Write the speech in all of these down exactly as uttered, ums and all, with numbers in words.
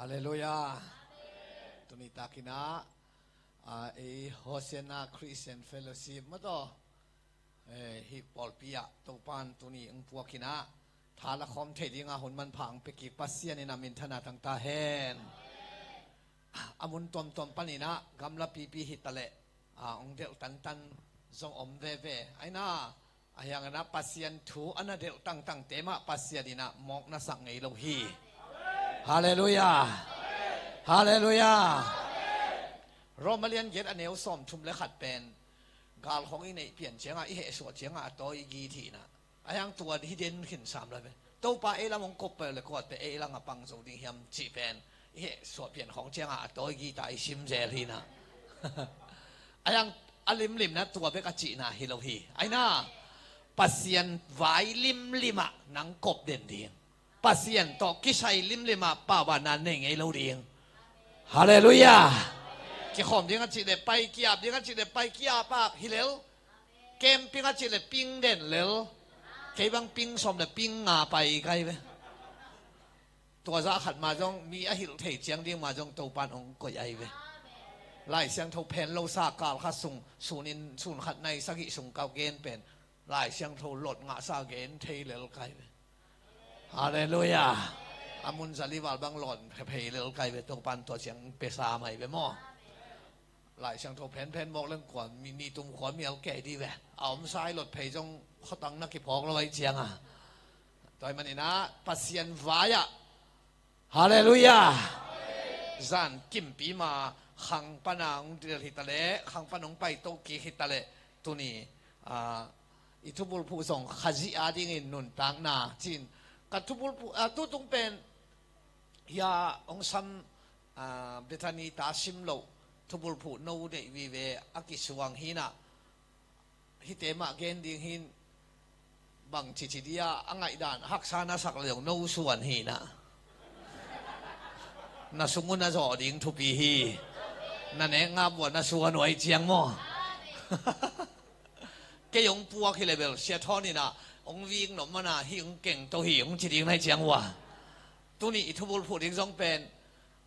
Halleluiah. Tuni takin ah, ah, ei Hosanna Christian Fellowship mataw, eh, hih pawlpi ah Topan tuni hong puakin ah, tha la khawm thei dingah hun manpha hong pia kik Pasian in ah minthanna tang ta hen. A mun tuamtuam panin ah gamla pipi hi taleh, ah, hong delh tantan zong om veve. Aina, a hiangin ah Pasian thu a na delh tangtangte mah Pasian in ah mawk na sak ngei lo hi. Halleluiah. Halleluiah. Rom a lian giat a neu sawmthum le khat pen, gal khawng i neih pian ciangah, i hehsuah ciangah a tawi i git hi in ah. A hiang tua hi den khin sam lai pen, Topa ei lam hong kop peuh le kuate ei lam a pang zo ding hiam cih pen, i hehsuah pian khawng ciangah a tawi gita i sim zel hi in ah. A hiang a limlimna tua bek a cihna hi lo hi. Aina, Pasian vai limlimah nang kop den ding, Pasian tawh kisai limlimah paubanna nei ngei lo ding. Halleluiah. Kikhawm ding a cih leh pai, kiap ding a cih leh pai, kiap ah hi lel. Camping a cih leh ping den lel. Kei bang ping sawm le ping nga pai kai ve. Tua zah khat mah zong mi a hilh thei ciang ding mah zong Topan hong koih ai ve. Lai Siangtho phen lo sa kal khat sung, sunin sun khat nai sagih sung kau gen pen, Lai Siangtho lot ngah sa gen thei lel kai ve. Halleluiah. A mun zali val bang lot phei lel kai ve, Topan tua ciang pia sa mai ve maw. Lai Siangtho phenphen mawk leng kua mi, ni tum khua mial kei di ve. A om sa i lot phei zong khotang na kiphawk lo ai ciangah. Tua ahih manin ah Pasian vai ah. Halleluiah. Zan kimpi ma khang pana hong del hi taleh, khang pana hong pai to kik hi taleh, tuni, ah, i thubulphuh zong Khazih adingin nuntakna cin. Ka thubulphuh, ah, tutung pen hia hong sam, ah, Bethany ta sim loh thubulphuh no deih vive a kisuang hi in ah. Hihte mah gen ding hi in, bang cici dia a ngaihdan haksa na sak leh zong no suan hi in ah. Na sung uh na zawh ding thupi hi. Na nek ngap uh a na suan uh ai ciang maw. Kei hong puak hi leh bel Sia Thawn in ah hong vik nop man ah hih hong keng to hi hong ci ding na hi ciang uh a. Tuni i thubulphuh ding zong pen,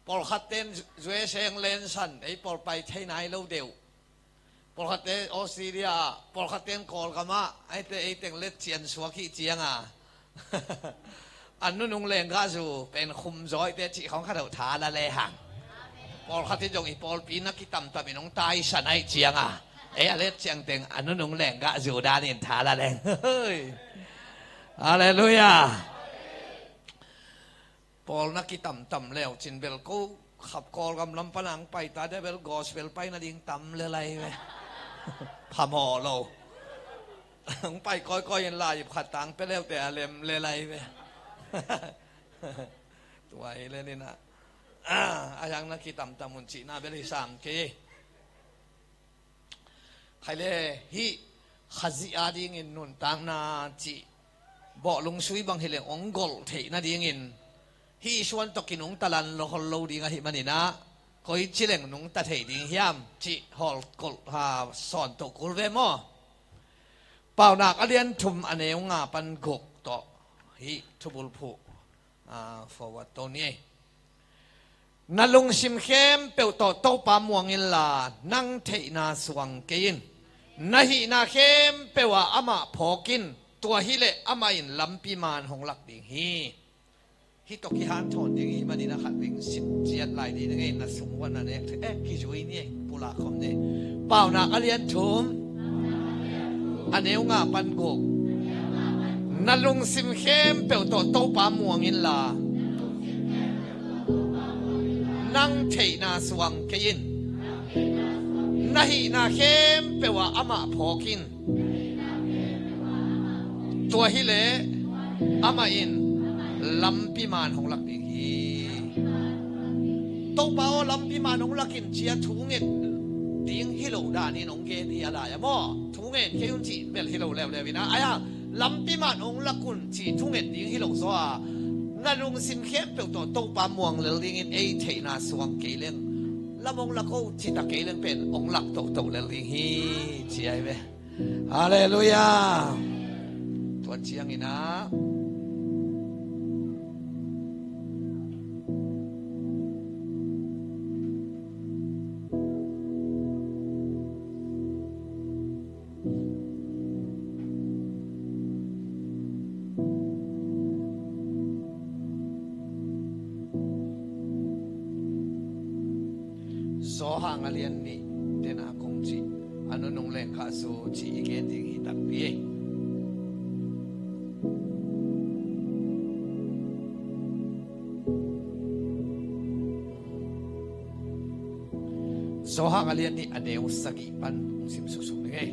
pawlkhat ten U S A hong lensan, ei pawl pai thei nai lo deuh. Pawlkhat te Australia ah, pawlkhat ten Kawlgam ah, aite ei teng letcian suak hi ciang a. A nunung lenggah zu pen khum zawite cih khawng khat uh tha la le hang. Pawlkhat in zong i pawlpi na kitamtam in hong taisan ai ciang a. Ei a let ciang teng a nunung lenggah zu danin tha la leng. Halleluiah. Pawl na kitamtam leu cin bel ko khap Kawlgam lam pana hong pai ta dia bel gospel pai nading tam le lai ve. Phamawh lo. Hong pai kawikawi in lai ip khat tang pia leute a lem le lai ve. Tua hi le ni na. A hiang na kitamtam un cihna bel hi sam kei. Khai le hih Khazih adingin nuntakna cih bawhlung sui bang hileng hong golh theih nadingin hih suan tawh kinungta lan lo hol lo ding ahih manin ah, koici leng nungta thei ding hiam cih hawl kolh ha sawn toh kul ve maw? Paunak a lian thum a neu nga pan guk tawh hih thubulphuh, ah, forward to ni ei. Na lungsim khempeuh tawh Topa muang inla, nang theihna suang kei in. Na hihna khempeuh ah amah phawk in, tua hileh amah in lampi man hong lak ding hi. Hih tawh kihanthawn ding hih manin a khat ding sim ciat lai ding ngei na sung ua na nek thei, eh, kizui ni ei, pulak khawm ni. Paunak a lian thum, a neu nga pan guk. Na lungsim khempeuh tawh Topa muang inla, nang theihna suang kei in. Na hihna khempeuh ah amah phawk in. Tua hileh amah in lampi man hong lak ding hi. Topa aw, lampi man hong lak in ci-a thu nget ding hi lo danin hong gen hi a lai a maw? Thu ngen kei un cih bel hi lo leuleu in a, ai-a lampi man hong lak un cih thu nget ding hi lo zaw a, na lungsim khempeuh tawh Topa muang lel dingin ei theihna suang kei leng, lam hong lak o cita kei leng pen hong lak tohtoh lel ding hi, ci ai ve. Halleluiah. Tua ciangin ah Hang a lian nih tena kong cih a nunung lengkah zu cih i gen ding hi takpi ei. Johan a lian nih a neu sagih pan hong sim suksuk ning ei.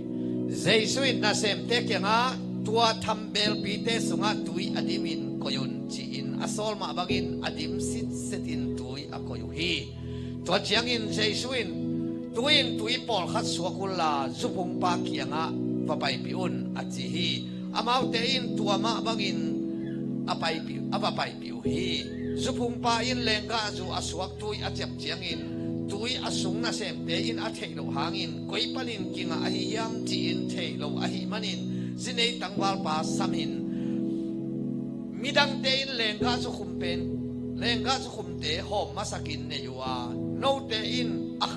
Jesu in nasemte kiangah, "Tua thambelpite sungah tui a dimin koih un," ci-in a sawl mah bangin a dim sitsetin tui a koih uh hi. Tua ciangin Jesu in, "Tui in tui pawlkhat suak unla, zupungpa kiangah va paipih un," a ci hi. Amaute in tua mah bangin a paipih, a va paipih uh hi. Zupungpa in lenggahzu a suak tui a ciap ciangin, tui a sung nasemte in a theih loh hangin, "Koi panin kingah ahi hiam?" ci-in theih lo ahih manin, zinei tangvalpa samin, "Midangte in lenggahzu khum pen, lenggahzu khumte hawm masakin nei uh a, note in a,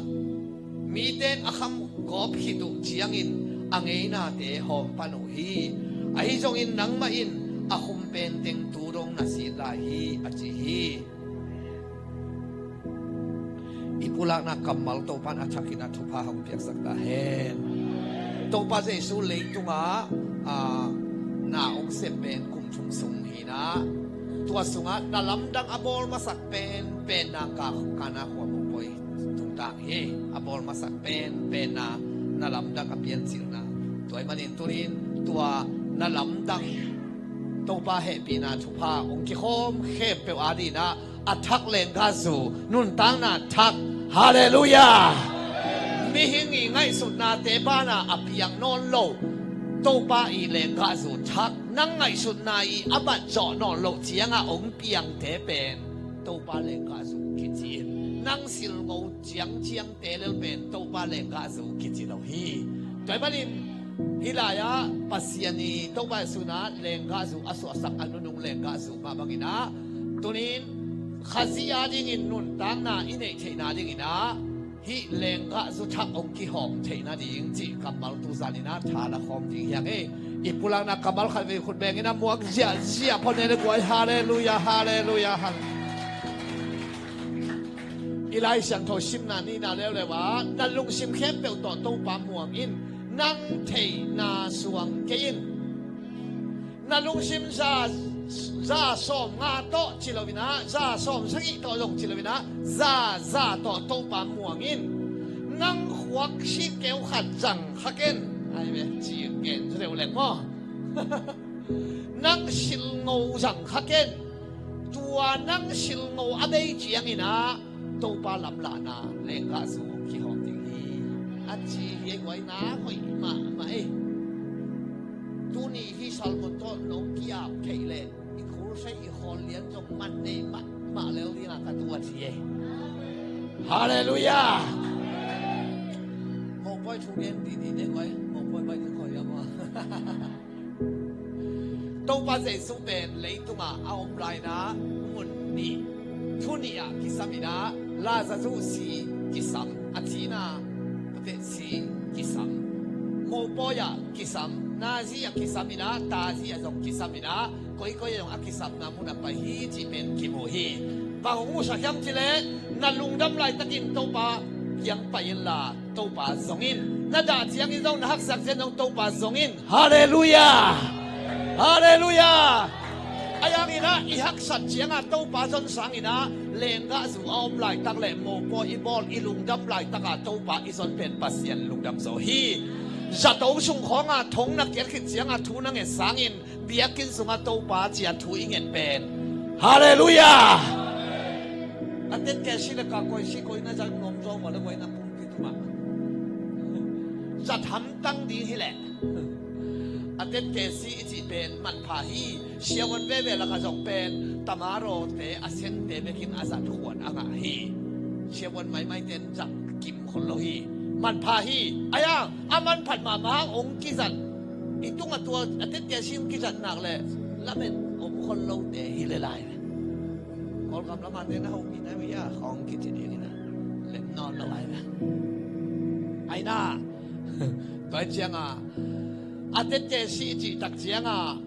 mite in a kham gawp khit uh ciangin a ngeinate hawm pan uh hi. Ahi zongin nangmah in a khum pen teng tu dong na sit lai hi," a ci hi. I pulakna kammal Topa in a thakin a thupha hong piaksak ta hen. Topa Jesu leitungah, ah, na hong sem pen kum thum sung hi-in ah, tua sungah na lamdang a bawl masak pen, pen na ka, Kana khua mawhpawi tungtang hi. A bawl masak pen, pen na, na lamdang a piancilna. Tua ahih manin tuni-in tua na lamdang Topa hehpihna thupha hong kikhawm khempeuh adingin ah a thak lenggahzu, nuntakna thak. Halleluiah. Mihing i ngaihsutnate banah a piang nawn lo Topa i lenggahzu thak, nang ngaihsutna i a bat zawh nawn loh ciangah hong piangte pen Topa lenggahzu kici in, nang silngo ciangciang te lel pen Topa lenggahzu kici lo hi. Tua ahih manin hih lai-ah Pasian i Topa Jesu in ah lenggahzu a suahsak a nunung lenggahzu mah bangin ah, tuni-in Khazih adingin nuntakna i neih theihna dingin ah hih lenggahzu thak hong kihawm theihna ding cih kammal tu zanin ah tha la khawm ding hi hang ei. I pulakna kammal khat vei khut bengin a muak ziahziah phaw ne le guai. Halleluiah, halleluiah, halleluiah. I Lai Siangtho simna nihna leuleu ah, "Na lungsim khempeuh tawh Topa muang in, nang theihna suang kei in." Na lungsim za, za sawmnga tawh ci loin ah, za sawmsagih tawh zong ci loin ah, za, za tawh Topa muang in. Nang khuak sikkeu khat zang kha ken. Ai ve, ci gen deuh leng maw. Nang silngo zang kha ken. Tua nang silngo a bei ciangin ah Topa lamlahna lenggahzu kihawm ding hi, a ci hi. Ei, guai, na hoih mahmah ei. Tuni hih sermon tawh nong ki-ap theih leh i crusade i khawl lian zong man nei mahmah lel ding a ka tu a ci ei. Halleluiah. Mawhpawi thu gen didi ne guai. Mawhpawi bai ding khawi a maw. Topa Jesu pen leitungah a om lai-in ah mun nih, thu nih ah kisam in ah, Lazaru si kisam, a cina puteh si kisam, mopawi ah kisam, nazi ah kisam in ah, tazi ah zong kisam in ah, koikoi ah zong a kisamna mun ah pai hi cih pen kimu hi. Bang hong musak hiam cih leh, na lungdam laitakin Topa kiang pai inla Topa zong in. Na dah ciangin zong, na haksa ciangin zong Topa zong in. Halleluiah. Halleluiah. Ahi hangin ah i haksat ciangah Topa zon sangin ah lenggahzu a om laitak le mopawi i bawl i lungdam laitakah Topa i zon pen Pasian lungdam zaw hi. Zato sung khawngah thong na kiat khit ciangah thu na nget sangin biakinn sungah Topa ci-a thu i nget pen. Halleluiah. A tetkesi le ka koisi koina zat nuam zaw mah le koina pumpi tungah zat hamtang ding hileh. A tetkesi i cih pen manpha hi. Siavuan veve lakah zong pen tamarote a sente bekin a zat khuan a ngah hi. Siavuan maimaite in zat kim khol lo hi. Manpha hi. Ahi hang a manphat mahmah hong kizat, i tungah tua a tetkesi hong kizat nak le lamen om khol lote hi le lai ve. Kawlgam lamah te na hopih na hia khawng kici ding hi na. Lem nawn lo lai ve. Ahi na. Tua hi ciangah a tetkesi i cih tak ciangah,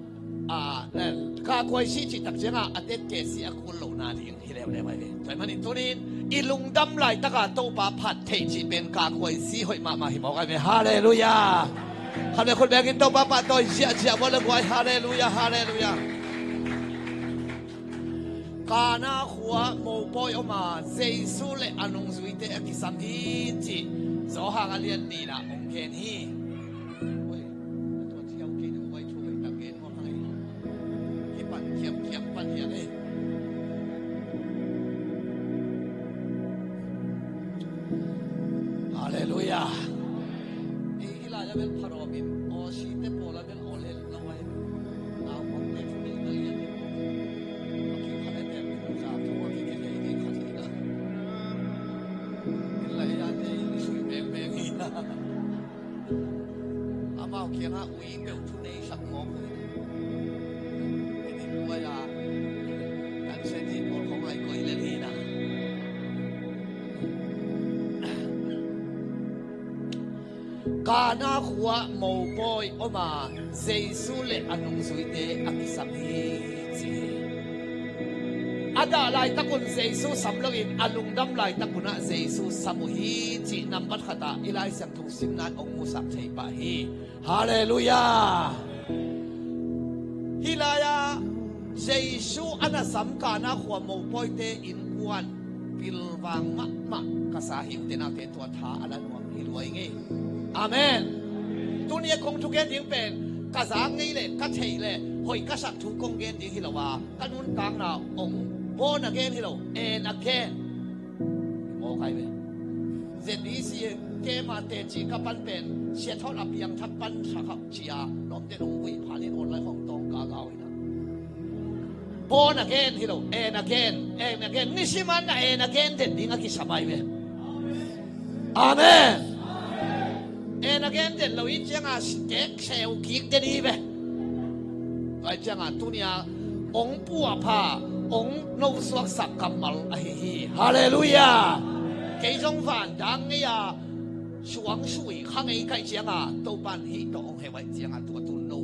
a, le, Kahkuai si cih tak ciangah a tet keh si a kul lohna ding hi leuleu ai ve. Tua ahih manin tunin i lungdam laitaka Topa phat theih cih pen kahkuai si hoih mahmah hi mawk ai ve. Halleluiah. Khat le khut bengin Topa pahtawi ziahziah vua le guai. Halleluiah, halleluiah. Kana khua mopawi om a, Jesu le a nungzuite a kisam hi cih Johan a lian nihna hong gen hi. Oi, tua ciau kei deuh vai thu hoih tak gen hua kha lei. Kipan kiamkiam pan hiang ei. Halleluiah. Ei, hih lai-ah bel pharhawm in, aw, site pawl a bel aw lel lo ai. Nau kong te thu nei na lian in. A kikhat e tem in za thu a kikilei kei khat hi na. Hih lai-ah te in sui bengmeng hi na. Amau kiangah ui peuh thu nei sak mawk uh hi. Hih lai-ah kan sen hi pawl kong ai koi lel hi na. Kana khua mopawi om a, Jesu le a nungzuite a kisam hi ci hi. A dah laitak un Jesu sam loin a lungdam laitak unah Jesu sam uh hi cih nambat khatah i Lai Siangtho simna in hong musak thei pah hi. Halleluiah. Hih lai-ah Jesu a na sam Kana khua mopawite innkuan pilvang mahmah ka sa hi, ute naute, tua tha a la nuam hi lua ing ei. Amen. Tuni a kong thugen ding pen ka zak ngei le ka theih le hoih ka sak thu kong gen ding hi lo a, ka nuntakna ong born again hi lo, en again. Mawk ai ve. Z B C kema teci ka pan pen Seattle a piangthak pan sakap cia lawmte nong vui phanin online hong tawng ka gau hi na. Born again hi lo, en again, en again. Nisiman na en again den ding a kisam ai ve. Amen. En again den lo i cianga kek seu kik den hi ve. Tua i cianga tunia ong puahpha, ong nosuaksak kammal ahi hi. Halleluiah. Kei zong van dang ngei a suang sui kha ngei kaih cianga Topan hih tawh ong heuaih cianga tua tun lo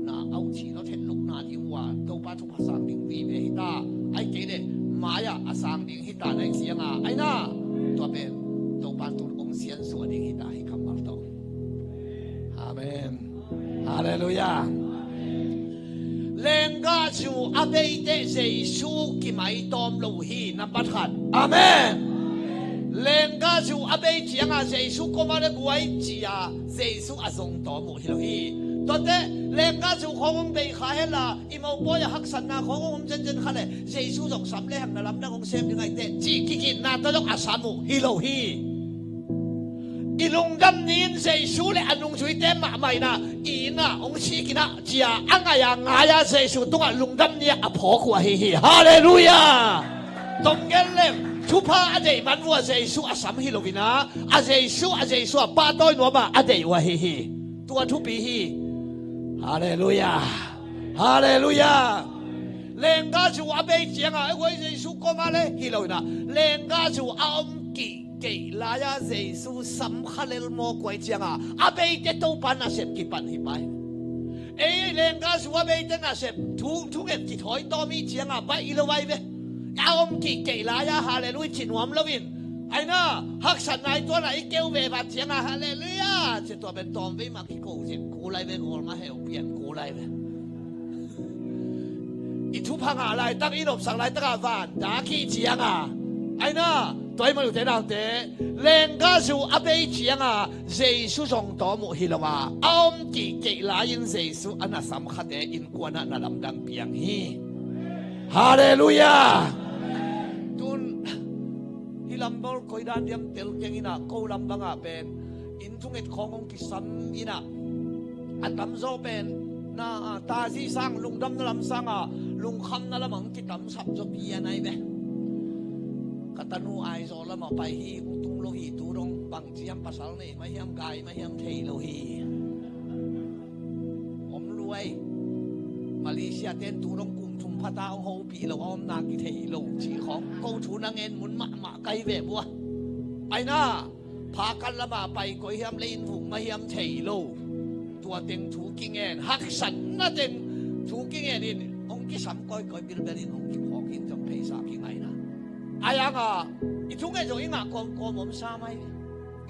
na au thih lo thet lukna ding ua Topa thupha sang ding vive hita. Ai kei le mai-ah a sang ding hita na i cianga ai na. Tua pen Topan tun ong siansuah ding hita hi kammal tawh. Amen. Halleluiah. Lenggahzu a beite Jesu kimaitawm lo hi, nambat khat. Amen. Lenggahzu a bei cianga Jesu koma le guai cia Jesu a zongtawm uh hi lo hi. Tuate lenggahzu khawng hong bei kha hela i mopawi a haksatna khawng hong om zenzen kha le Jesu zong sam le hang na lamdang hong sem ding aite cih kikitna tawh zong a sam uh hi lo hi. I lungdam ni-in Jesu le a nungzuite mahmah inah i innah hong sik inah cia a ngai a ngai a Jesu tungah lungdam ni-ah a phawk uh ahi hi. Halleluiah. Tong gen lem, thupha a deih man uh a Jesu a sam hi lo inah a Jesu a Jesu a pahtawi nuam a a deih uh ahi hi. Tua thupi hi. Halleluiah. Halleluiah. Lenggahzu a bei cianga ei guai Jesu koma le hi lo inah lenggahzu a om kih keih lai-a Jesu sam kha lel mawk uh ai cianga a beite Topa nasep kipan hi pai. Ei lenggahzu a beite nasep thu thunget kithawi tawm i cianga baih i lo ai ve. A om kih keih lai-a halleluiah ci nuam loin ai na haksatna i tuana i keu ve vat cianga halleluiah ci tua pen tawm vei mah kiko zet kul ai ve, gawl mah heu pian kul ai ve. I thupha ngah laitak i nopsak laitaka van dak hi cianga ai na tua i manute naute lenggahzu a bei cianga Jesu zong tawm uh hi lo a a om kih keih lai-in Jesu a na sam khate innkuanah na lamdang piang hi. Halleluiah. Tun hih lam bawl koi dan diam tel keng inah ko lam bangah pen inn thunget khawng hong kisam inah a tamzaw pen na tazi sang lungdamna lam sanga lungkhamna lamah hong kitamsap zaw pian ai ve. Ka tanu Aizawl lamah pai hi, hong tung lo hi, tu dong bang ciam pasal nei mah hiam gai mah hiam thei lo hi. Om luai. Malaysia ten tu dong kum thum phata hong hopih lo a omna kithei lo cih khawng ko thu na ngen mun mahmah kai ve bua. Ai na phakan lama pai koi hiam le in vung mah hiam thei lo. Tua teng thu kingen, haksatna teng thu kingen in hong kisam kawikawi bilbel in hong kiphawk in zong pheisa kingaihna. Ai anga i thunget zong i ngah kawmkawm om sa mai.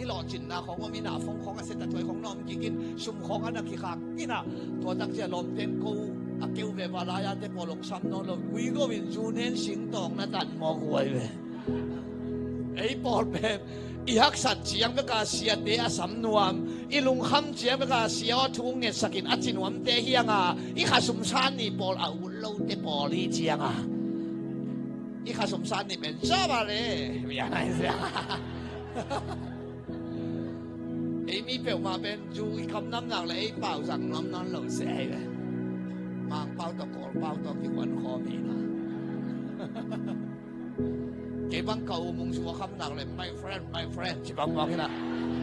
I lawhcinna khawng om in a, phone khawng a set a tuai khawng na om kik in, sum khawng a na kikhak in a, tua tak ciah lawmten ko a keu ve va lai-a te pawl hong sam nawn lo. Ui go in zu nen singtawng na tan mawk huai ve. Ei pawl pen i haksat ciang beka siate a sam nuam, i lungkham ciang beka sia aw thu ngetsakin a ci nuamte hi anga, i khasum san ni pawl a ut lote pawl hi cianga, i khasum san ni pen sa va le, bia nai sia. Ei mi peuhmah pen zu i kamnam nak le ei pau zang nuam nawn lo se ei ve. Mangpau tawh Kawlpau tawh kihuan khawm hi na. Kei bang ka umung zu a kham nak le, "My friend, my friend," ci bang bang hi na.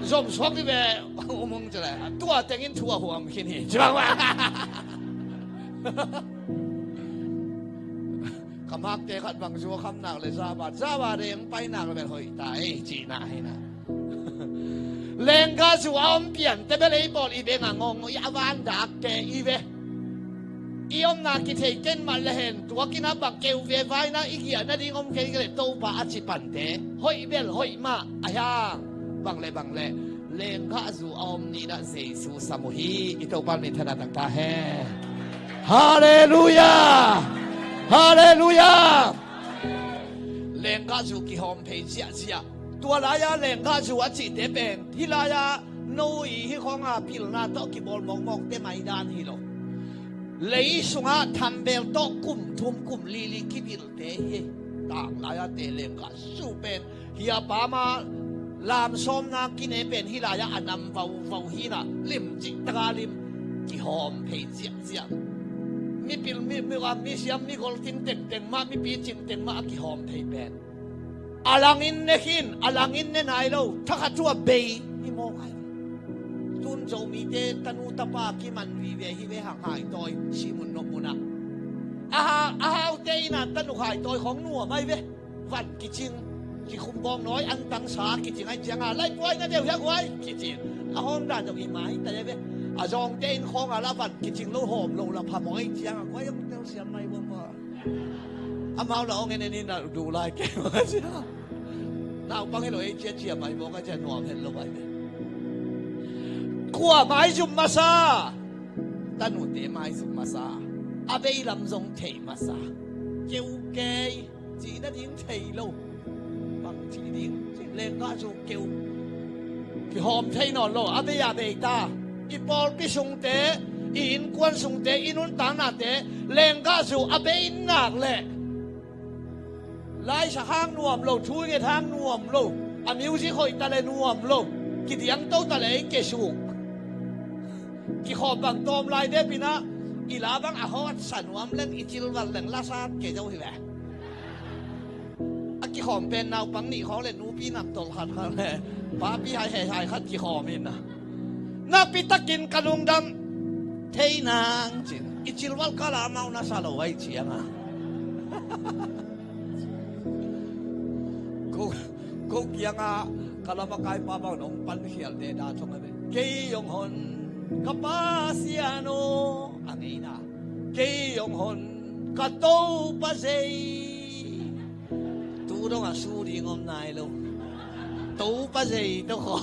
Zom suak hi ve, umung ci le. Tua tengin thu a huam khin hi, ci bang bang. Ka makte khat bang zu a kham nak le, zaba, zaba deng pai nak le hoih ta ei, ci na hi na. Lenggah zu a om piante bel ei pawl i beng a ngawng i a van dak ke i ve. I omna kithei ken mah le hen, tuakin a bang keu ve vaina i giah nading om kei le Topa a ci pante hoih bel hoih mah a hiang. Bang le bang le lenggah zu a om nina Jesu sam uh hi. I Topa min thana tangta hen. Halleluia. Halleluia. Lenggah zu kihawm phei ziahziah. Tua lai-a lenggah zu a cihte pen hih lai-a no i hih khawnga pilna tawh kibawl mawkmawkte maidan hi lo. Lei sungah thambel tawh kum thum kum lili kipilte hi. Tanglai-a te lenggah zu pen hia pama lamsawmna kine pen hih lai-a a nam vauvau hina, limcih taka lim, kihawm phei ziahziah. Mipil mi, mi, misiam migol tin tengteng mah, mipi cing teng mah a kihawm phei pen a langin ne khin, a langin ne nai lo, thakhat thu a bei hi mawk ai. Tun Zomite tanu tapa kiman vive hi ve, hang haitawi sihmun nopmunah. A ha, a haute ina tanu haitawi khawng nuam ai ve. Van kicing, kikhumbawng nawi antang sa kicing ai cianga, lai puai na deuh hiak huai kicing. A hawm dan deuh i mai ta ai ve. A zawngte in khawng a la van kicing lo hawm lo la phamawh ai cianga, kuai ang tel siam mai bawm maw. Amau la ong en en in a duh lai kei mah cia. Naupang hi lo ei cia cia mai mawk a cia nuam het lo ai ve. Kua maizum masa? Tanute maizum masa. A bei lam zong thei masa. Keu kei cih nading thei lo. Bang ci ding, lenggah zu keu. Kihawm thei nawn lo, a bei a bei ta. I pawlpi sungte, i innkuan sungte, i nuntaknate lenggah zu a bei in nak leh, laisak hang nuam lo, thu i nget hang nuam lo, a music hoih ta le nuam lo, kidiang to ta le ei kesuk. Kikhawm bang tawm lai depinah i la bang a hawt sa nuam leng, i cilval leng la sat kei zo hi ve. A kikhawm pen naupang nih khawng le nupi namtolh khat khat le papi hai hei hai khat kikhawm in a, nakpi takin ka lungdam thei nang cin, i cilval kala mau na sa lo ai cianga. Ko, ko kianga ka lamakaih pa bang nong pan khial de da thong a ve. Kei hong hon ka Pasian aw, a ngeina. Kei hong hon ka Topa zei. Tu dong a su ding om nai lo. Topa zei to kho.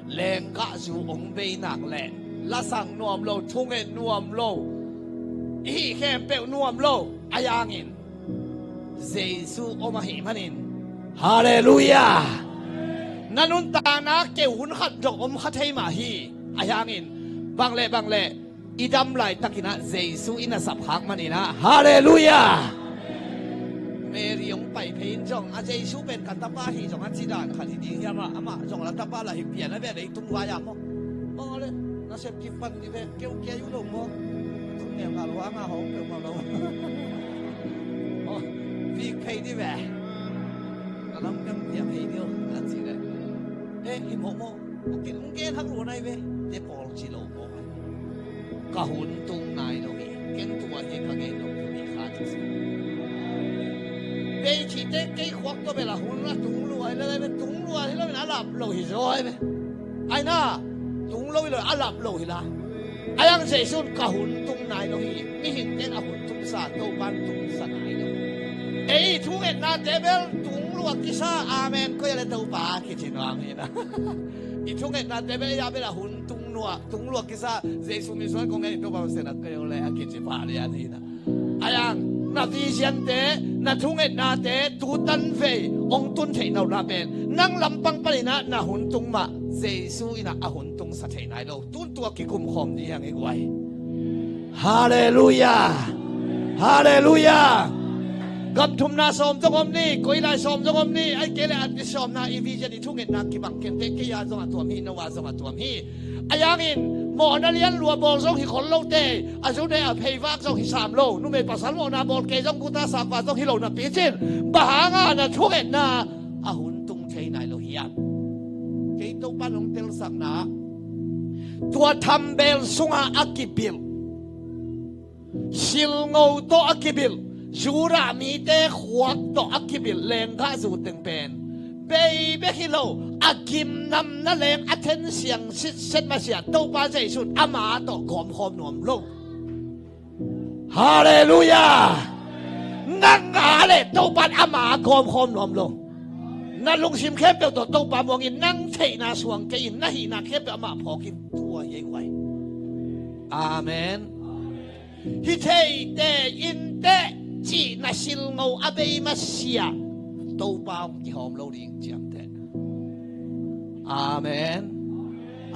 Lenggah zu hong bei nak leh, lasang nuam lo, thunget nuam lo, i hih khempeuh nuam lo, a yangin Jesu om ahih manin. Halleluia. Na nuntakna keu hun khat dong om kha thei mah hi. A yangin bang le bang le i dam laitakinah Jesu i nasap khak maninah. Halleluia. Mary hong pai phei in zong a Jesu pen ka tapa hi zong a ci dan khat hi ding hiam ah, amah zong la tapa la hi pian a ve, leitung vai ah maw. Bang a le nasep kipan ni ve, keu kia yu lo maw. Tung neu nga lua nga hong peuh maw lo. Vik phei ni ve. Na lam piang piang phei ni o, a ci le. He hi maw maw. A ken hong gen hak lua nai ve. Te pawl ci lo maw. Ka hun tung nai lo hi. Ken tua hi ka gen lo hi kha ci si. Bei ci te kei khuak tua bel a hun a tung lua hi lo ve, tung lua hi lo in a lap lo hi zaw hi ve. Ai na, Tung lo hi lo, a lap lo hi la. A yang Jesu in ka hun tung nai lo hi. Mihingte in a hun tungsa, Topa in tungsa nai lo. Ei i thungetnate bel tung lua kisa, amen, koi a le Topa kici nuam hi na. I thungetnate bel ei a bel a hun tung lua, tung lua kisa, Jesu min suan kong ngen i Topa Pasian a koi a le a kici pah lian hi na. A yang, na vision te, na thungetnate, tu tan vei, hong tun theih na uh la pen, nang lampang panin ah na hun tung mah, Jesu in ah a hun tungsa thei nai lo. Tun tua kikum khawm ding hi hang i guai. Halleluiah. Halleluiah. Gam thumna sawm zong om ni, koilai sawm zong om ni, ai kei le a ti sawmna i vision i thungetna kibang kente, kei a zong a tuam hi, no a zong a tuam hi. A yangin, mawhna lian lua bawl zong hi khol lote, a zune a pheivak zong hi sam lo, numei pasal mawhna bawl kei zong guta sakpa zong hi lo napi cin, bang hanga na thungetna a hun tung thei nai lo hiam? Kei Topa nong telsakna, tua thambel sunga a kibilh, silngo tawh a kibilh, Judah mite khuak tawh a kibilh lenggah zu teng pen, bei bek hi lo, a gimnamna leng a then siang sitset masiah Topa Jesu in ama tawh gawmkhawm nuam lo. Halleluiah. Nang a le Topa in ama gawmkhawm nuam lo. Na lungsim khempeuh tawh Topa muangin, nang theihna suang kei in, na hihna khempeuh amah phawkin, tua hi ei guai. Amen. Hi thei teh, in teh, cihna silngo a bei masiah Topa hong kihawm lo ding ciamteh. Amen.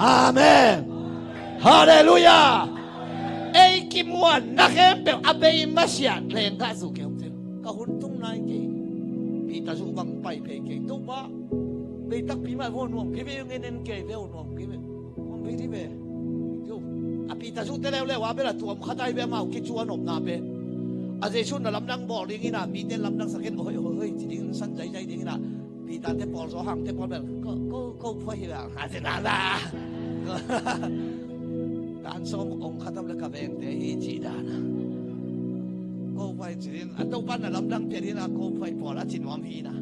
Amen. Halleluiah. Ei kimuanna khempeuh a bei masiah lenggah zu kei hong tel. Ka hun tung nai kei. Peter zu bang pai phei kei. Topa, bei takpi mah vo nuam kei ve, ngen en kei ve, nuam kei ve. Hong bei di ve. Yo. A Peter zu te leuleu a bel a tuam khat ai ve, amau kicuan omna pen. A Jesu na lamdang bawl dingin a, mite lamdang sakin, hoi, hoi, hoi, ci dingin, san zaizai dingin a. Peter te pawl, Johan te pawl bel, ko, ko, ko phuai hi bel, ha, ci dan a. Dan sawm ong khatam le ka vengte hi ci dan a. Ko phuai ci din, a Topa na lamdang pia din a ko phuai pawl a ci nuam hi na.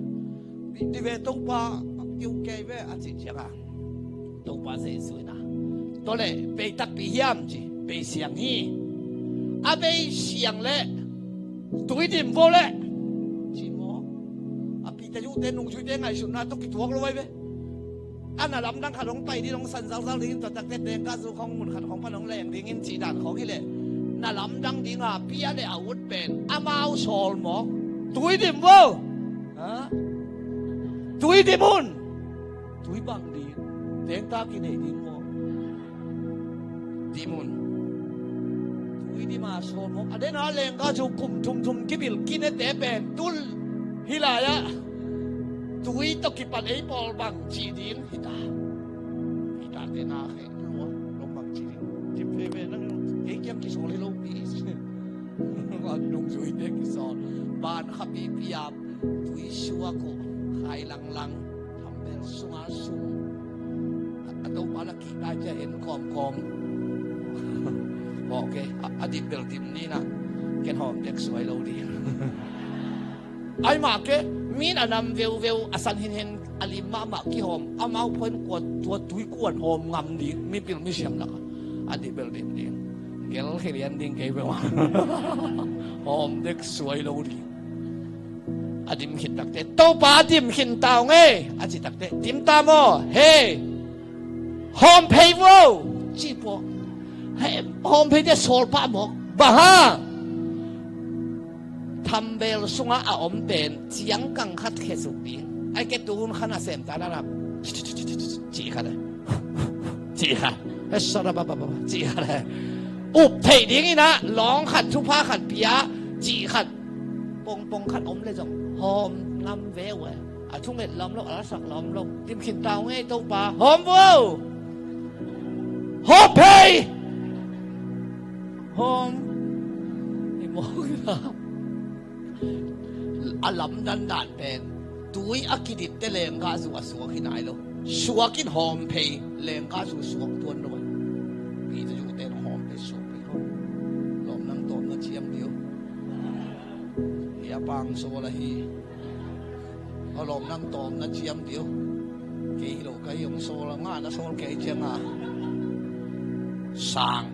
Di ve Topa, kiu kei ve a ci ciang a. Topa Jesu in a. Tua le, bei takpi hiam ci, bei siang hi. A bei siang le, tui dim vo le. Ci maw. A Peter zu te nungzuite ngaihsutna tawh kituak lo ai ve. A na lamdang khat hong pai ding, hong san zalzal dingin, tua takte tengkah zu khong mun khat khong pan hong leng dingin cih dan khong hi leh, na lamdang ding a pi a le a ut pen amau sawl mawk. Tui dim vo. Ha? Tui dim un. Tui bang ding. Tengkah kinei ding maw? Dim un. Tui dim a sawl mawk. A den a lenggah zu kum thum thum kibil kinete pen tul hi lai ah. Tui tawh kipan ei pawl bang ci ding hi ta. Hi ta te na khe lua lo bang ci ding. Dim veve nang kei kiang kisawl hi lo pi. Nungzuite kisawl. Ban khapipi a tui suak uh. Khai langlang. Thambel sunga sung. A Topa la kihta cia en kawmkawm. Mawh ke, a, a dim bel dim ni na. Ken hawm dek suai lo ding. Ai mah ke, min a nam veuveu, a san hinhen, a lim mahmah kihawm. Amau phoin kua tua tui kuan hawm ngam ding. Mipil misiam lak a. A dim bel dim ding. Gel khelian ding kei bel. Hawm dek suai lo ding. A dim khin takte, Topa a dim khin ta ung e, a ci takte, dim ta maw, he, hawm phei vo, ci pua. He, hawm phei te sawl pah mawk, bang hang? Thambel sungah a om pen, ciangkang khat khesuk ding. Ai ke tu hun khan a sem ta na ram. Ci khat e. Ci khat. He, sara ba ba ba, ci khat e. Up thei ding in a, lawng khat, thupha khat pia, ci khat. Pongpong khat om le zong hawm ngam ve uh e. A thunget lawm lo, a lasak lawm lo. Dim khin ta ung e Topa. Hawm vo. Hawm phei. Hawm. I mawk na. A lamdang dan pen tui a kiditte lenggah zu a suak hi nai lo. Suak in hawm phei lenggah zu suak tuan lo. Peter zu te hawm phei suak phei lo. Lawm nang tawm na ciam dih uh. Hi a pang sawl ahi. A lawm nang tawm na ciam dih uh. Kei hi lo ka hi hong sawl a, ngah na sawl kei ciang a. sang.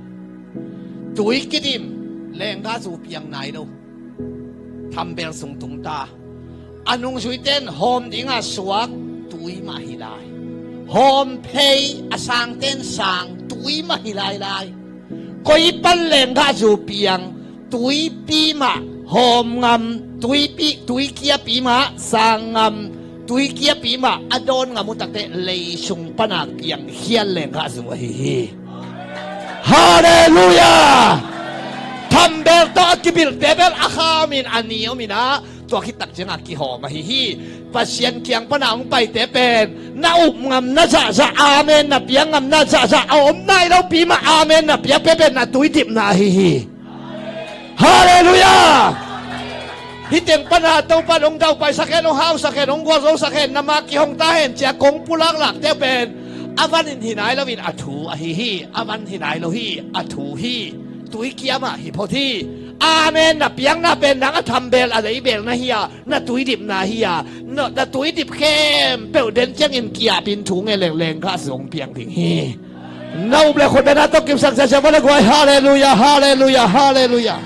Tui kidim, lenggahzu piang nai lo. Thambel sung tung ta. A nungzuite in hawm dingah suak, tui mah hi lai. Hawm phei, a sangte in sang, tui mah hi lai lai. Koi pan lenggahzu piang, tuipi mah, hawm ngam, tuipi, tuikiapi mah, sang ngam, tuikiapi mah, a dawn ngam uh takte lei sung pana piang khian lenggahzu ahi hi. Halleluiah! Thambel tawh a kibilhte bel a kha om in a ni om in ah, tua khit tak ciangah kihawm ahi hi. Pasian kiang pana hong paite pen na up ngam na zahzah, amen na piak ngam na zahzah, a om nai lopi mah amen na piak pen na tuidipna ahi hi. Halleluiah! Hih teng pana Topa in hong daupaisak hen, hong hausak hen, hong gualzosak hen, na ma kihong ta hen cia kong pulaklakte pen a van in hi nai loin a thu ahi hi. A van hi nai lo hi, a thu hi. Tuikia mah hi phot hi. Amen na piakna pen nang a thambel a leibel na hi a, na tuidipna hi a, na, na tuidip khempeuh den ciangin kiapin thu ngen leng lenggahzu hong piang ding hi. Na up le khut beng na tawh kipsak ziahziah va le guai. Halleluiah, halleluiah, halleluiah.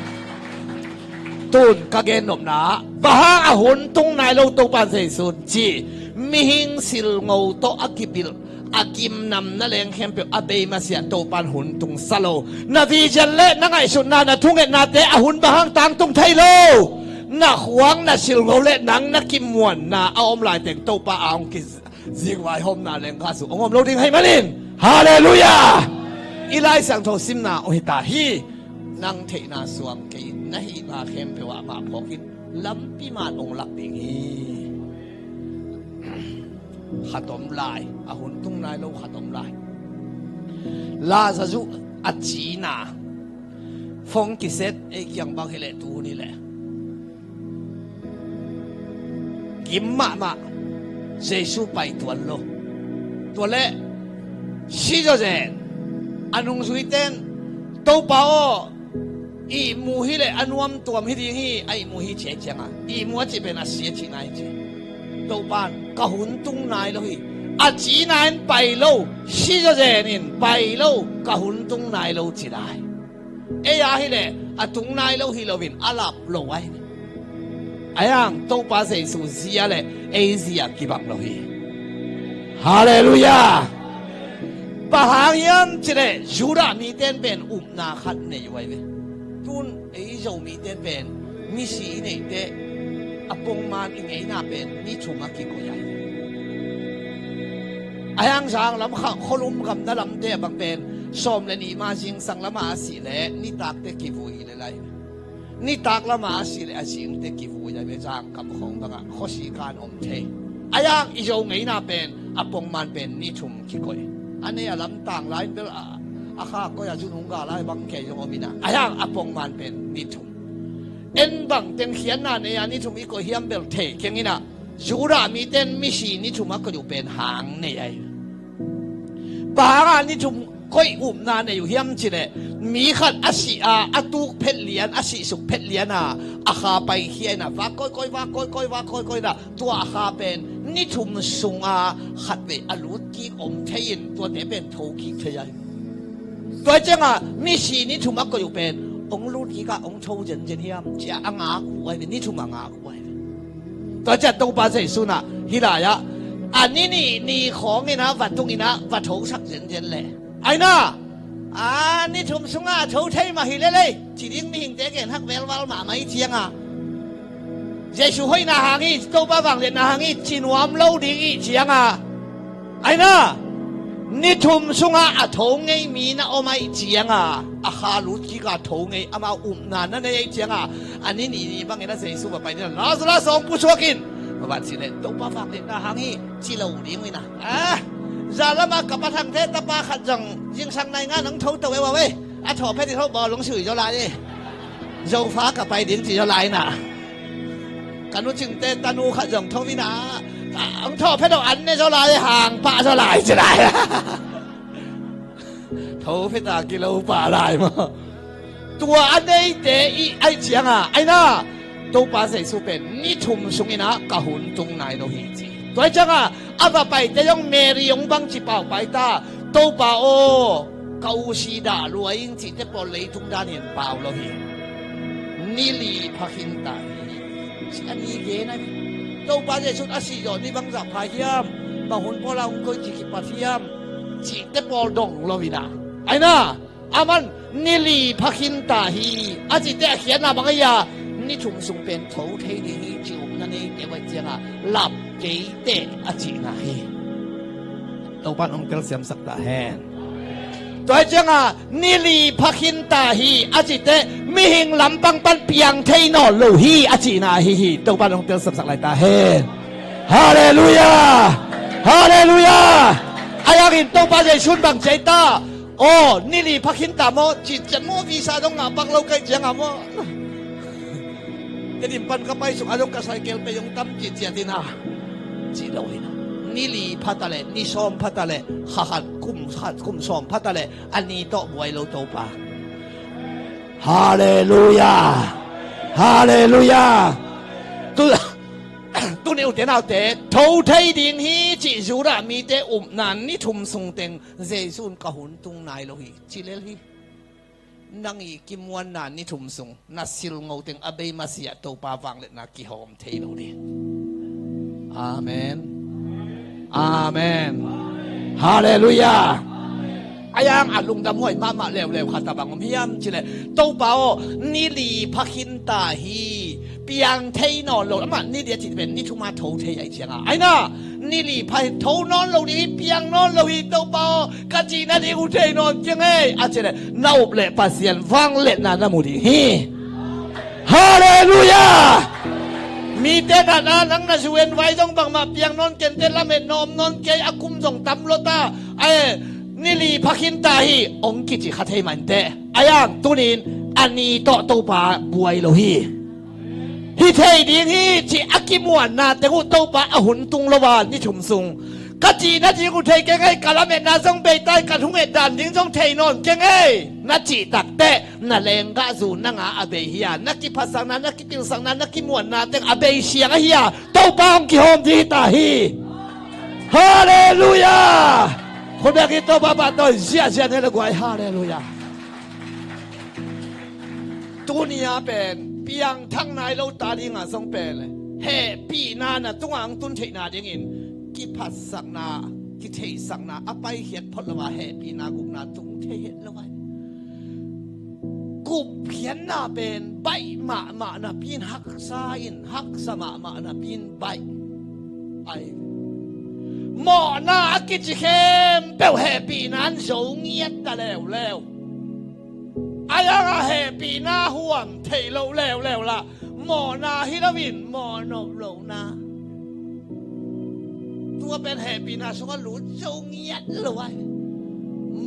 Tun ka gennopna, bang hang a hun tung nai lo Topa Jesu in ci, mihing silngo tawh a kibilh, a gimnamna leng khempeuh a bei masiah Topa in hun tungsa lo. Na vision le na ngaihsutna, na thungetnate a hun bang hang tangtung thei lo. Na khuang, na silngo le nang na kimuanna a om laiteng Topa a hong kizingvaihawmna lenggahzu hong om lo ding ahih manin. Halleluiah! I Lai Siangtho simna uh hi ta hi. Nang theihna suang kei in na hihna khempeuh ah mah phawk in lampi man hong lak ding hi. Khat om lai, a hun tung nai lo khat om lai. Lazarus a cina. Phone kiset, ei kiang bang hi leh tu hun hi leh. Gim mahmah, Jesu pai tuan lo. Tua leh si zawzen, a nungzuite in, Topa aw, ihmu hi leh a nuamtuam hi ding hi, a ihmu hi ci a, ciangah ihmu a cih pen a si a cihna hi ci. Topa in ka hun tung nai lo hi. A cina in pai lo, si zawzen in pai lo, ka hun tung nai lo ci lai. Ei a hi leh a tung nai lo hi loin a lap lo ahi. Ahi hang Topa Jesu zia le ei zia kibang lo hi. Halleluiah! Bang hang hiam cih leh Judah mite in pen upna khat nei uh ahi ve. Tun ei Zomite in pen misi i neihte a pongman i ngeina pen ni thum a kikoih ahi ve. Ahi hang zang lam kha khualum gamna lamte a bang pen sawm le nih ma zingsang lama a sih leh nitakte kivui le lai. Nitak lama a sih leh a zingte kivui lai ve, zang kam khawng bangah khuasi kan om thei. Ahi hang i Zo ngeina pen a pongman pen ni thum kikoih. A nei a lamtang lai in bel a, a kha koih a zun hong ga lai bang kei zong om in ah. Ahi hang a pongman pen ni thum. En bang teng khiatna nei a ni thum i koih hiam bel thei keng in ah. Judah mite in misi ni thum a koih uh pen hang nei ahi. Bang hangah ni thum koih upna nei uh hiam cih leh mi khat a sih a, a tuk phet lian, a sihsuk phet lian a, a kha paikhia in ah, vak koikoi, vak koikoi, vak koikoi in ah, tua a kha pen ni thum sungah khatvei a lut kik om thei in, tuate pen tho kik thei ahi. Tua ciangah misi ni thum a koih uh pen hong lut kik ah hong tho zenzen hiam ci-a a ngak uh ahi ve, ni thum a ngak uh ahi ve. Tua ciah Topa Jesu in ah hih lai-ah a ni nih ni khawng in ah va tung in ah va thosak zenzen leh, ahi na, a ni thum sungah a tho thei mah hi lel ei ci ding mihingte gen hak velval mahmah i ciangah, Jesu hoihna hang hi, Topa vangliatna hang hi ci nuam lo ding i ciangah, ahi na, ni thum sungah a tho ngei mi na om ahih ciangah, a kha lut kik a tho ngei, amau upna na nei ahih ciangah, a ni nih ni bangin a Jesu va pai ding a, Lazarus hong pusuak in. Va cih leh Topa vangliatna hang hi ci lo ding uh in ah. Ah, zan lamah ka pa Thangte tapa khat zong zingsang nai nga nong tho to e, wa wei. A tho phet i tho bawl hong sui zaw lai e. Zofa ka pai ding ci zaw lai in ah. Ka nu Cingte tanu khat zong tho in ah, a, hong tho phet aw, an ne zaw lai, hang pah zaw lai ci lai. Tho phet a kilo pah lai maw. Tua a neite i ahih ciangah, ahi na, Topa Jesu pen ni thum sung in ah ka hun tung nai lo hi ci. Tua ahih ciangah a va paite zong Mary hong bang ci pau pai ta, Topa aw, ka u si dah lua ing cihte pawl leitung danin pau lo hi. Ni li pha khinta hi. Ci a ni gen a hi. Topa Jesuh a sih zawh ni bangzah pha hiam? Bang hun pawla hong koici kipat hiam? Cihte pawl dong lo hi na. Aina, aman ni li pha khinta hi a cihte a khiatna bang ahi a, ni thum sung pen tho thei ding hi ci upna neite uh aih cianga lap keite a cihna hi. Topan hong telsiamsak ta hen. Tua aih cianga ni li pha khinta hi a cihte mihing lampang pan piang thei nawn lo hi a cihna ahi hi. Topan hong telsiamsak lai ta hen. Halleluia. Halleluia. Ahi hangin Topa Jesuh bang ci aita? Aw, ni li pha khinta maw? Ciciat maw? Visa dong ngah pak lo ka hih cianga maw? Tedim pan ka pai sung a dong ka cycle pei hong tam ciciat in a, ci lo hi na. Ni li pha ta leh, ni sawm pha ta leh, kha khat kum khat kum sawm pha ta leh, a ni tawh buai lo Topa. Halleluia. Halleluia. Tu, tuni ute naute, tho thei ding hi cih Judah mite upna ni thum sung teng Jesuh in ka hun tung nai lo hi ci lel hi. Nang i kimuanna ni thum sung na silngo teng a bei masiah Topa vangliatna kihawm thei lo ding. Amen. Amen. Halleluia. Ahi hang a lungdam huai mahmah leuleu khat a bang om hiam cih leh, Topa aw, ni li pha khinta hi. Piang thei nawn lo, amah ni li a cih pen ni thum a tho thei ahih cianga, aina, ni li pha hi, tho nawn lo ding hi, piang nawn lo hi, Topa aw, ka cihna ding uh thei nawn keng ei a cih leh, na up leh Pasian vangliatna na mu ding hi. Halleluia. Mite natna nang na zu en vai zong bangmah piang nawn kei inteh, lametna om nawn kei, a kum zong tam lo ta, ae, ni li pha khinta hi hong kici kha thei mah inteh. Ahi hang tunin a ni tawh Topa buai lo hi. Hi thei ding hi cih a kimuanna teng uh Topa a hun tung lo a ni thum sung, ka cihna ding uh thei keng ei, ka lametna zong bei ta hi, ka thunget dan ding zong thei nawn keng ei na cih takteh, na lenggahzu nang a a bei hi a, na kiphatsakna, na kipilsakna, na kimuanna teng a bei siang ahi a, Topa hong kihawm ding hi ta hi. Halleluia. Khut beng hi, Topa pahtawi ziahziah ni le guai. Halleluia. Tuni a pen piangthak nai lo ta dingah zong pen hehpihna na tungah hong tun theihna dingin kiphatsakna, kitheihsakna a paikhiat phot lo a, hehpihna gupna tung thei het lo ai. Gupkhiatna pen baih mahmah napi in haksa in, haksa mahmah napi in baih ai. Mawhna a kici khempeuh hehpihna in zo ngiat ta leuleu. Ahi hang a hehpihna huam theih loh leuleu lah, mawhna hi loin mawhnop lohna. Tua pen hehpihna sungah lut zo ngiat lo ai.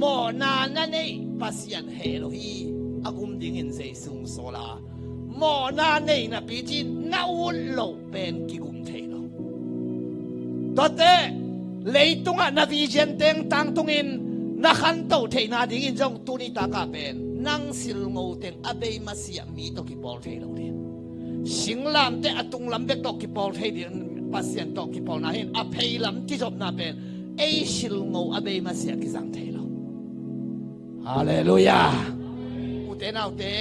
Mawhna na neih Pasian heh lo hi. A gum dingin Jesuh hong sawl a, mawhna nei napi cin na ut loh pen kigum thei lo. Tuate, leitungah na vision teng tangtungin na khantoh theihna dingin zong tuni takah pen nang silngo teng a bei masiah mi tawh kipawl thei lo ding. Singlamteh a tunglam bek tawh kipawl thei ding, Pasian tawh kipawlna hin a pheilam kizopna pen ei silngo a bei masiah kizang thei lo. Halleluia. Ute naute,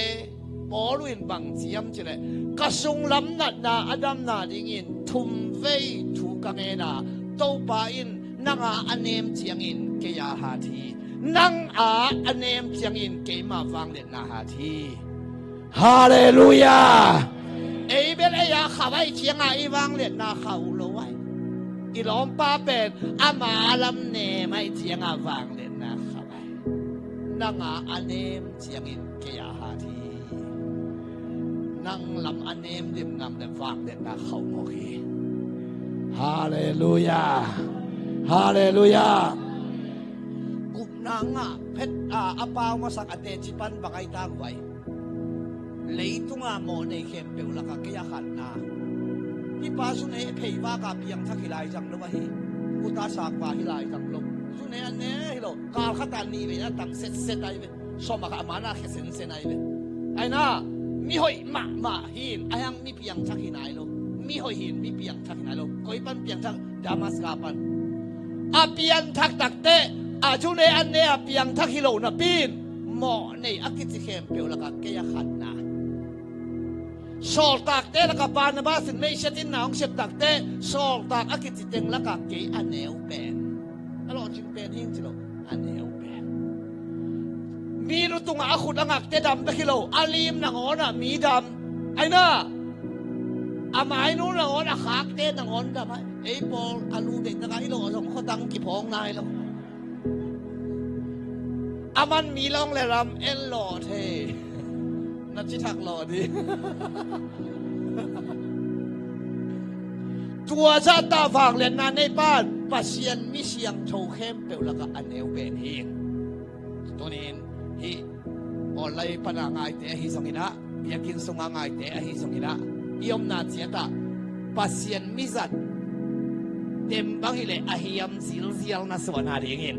Paul in bang ci hiam cih leh, ka sunglam natna a damna dingin thumvei thu ka ngen a, Topa in nang a a nem ciangin kei a hat hi. Nang a a nem ciangin keima vangliatna hat hi. Halleluia. Ei bel ei a khauh ahih ciangin i vangliatna khauh lo ai. I lawmpa pen ama lam nem ahih ciangin vangliatna khauh ai. Nang a a nem ciangin kei a hat hi. Nang lam a nem limnam le vangliatna khauh mawk hi. Halleluia. Halleluia. Gupna ngah phet a, a pau masak a teci pan bang ai ta guai. Leitunga mawh nei khempeuh lakah kei a khatna. Hih pa Sunheh pheivak a piangthak hi lai zang lo ahi. Kuta sakpa hi lai zang lo. Sunheh a ne hi lo. Kal khat a nih vei na tam setset ai ve. Sawm a kha a mana khia sensen ai ve. Aina, mi hoih mahmah hi in, ahi hang mi piangthak hi nai lo. Mi hoih hi in, mi piangthak hi nai lo. Koi pan piangthak? Damaska pan. A pianthak takteh A cu ne an ne a piangthak hi lo napi in mawhnei a kici khempeuh lakah kei a khatna. Sawltakte lakah Barnabas in meisiat in na hong septakte sawltak a kici teng lakah kei a neu pen. A lawhcing pen hing ci lo, a neu pen. Mi lu tungah a khut a ngakte dam bek hi lo, a lim nangawnah mi dam. Aina a mainu nangawn a khakte nangawn dam a, ei pawl a lu deihtakah i lawh zong khuatang kiphawng nai lo. A man mi long le lam en law thei. Na ci thak law ding. Tua zahta vangliatna nei pan Pasian mi siangtho khempeuh lakah a neu pen hi. Tunin hih online pana ngaite ahi zonginah, biakinn sunga ngaite ahi zonginah, i omna ciatah Pasian mizat tem bang hileh a hiam zilzial na suahna dingin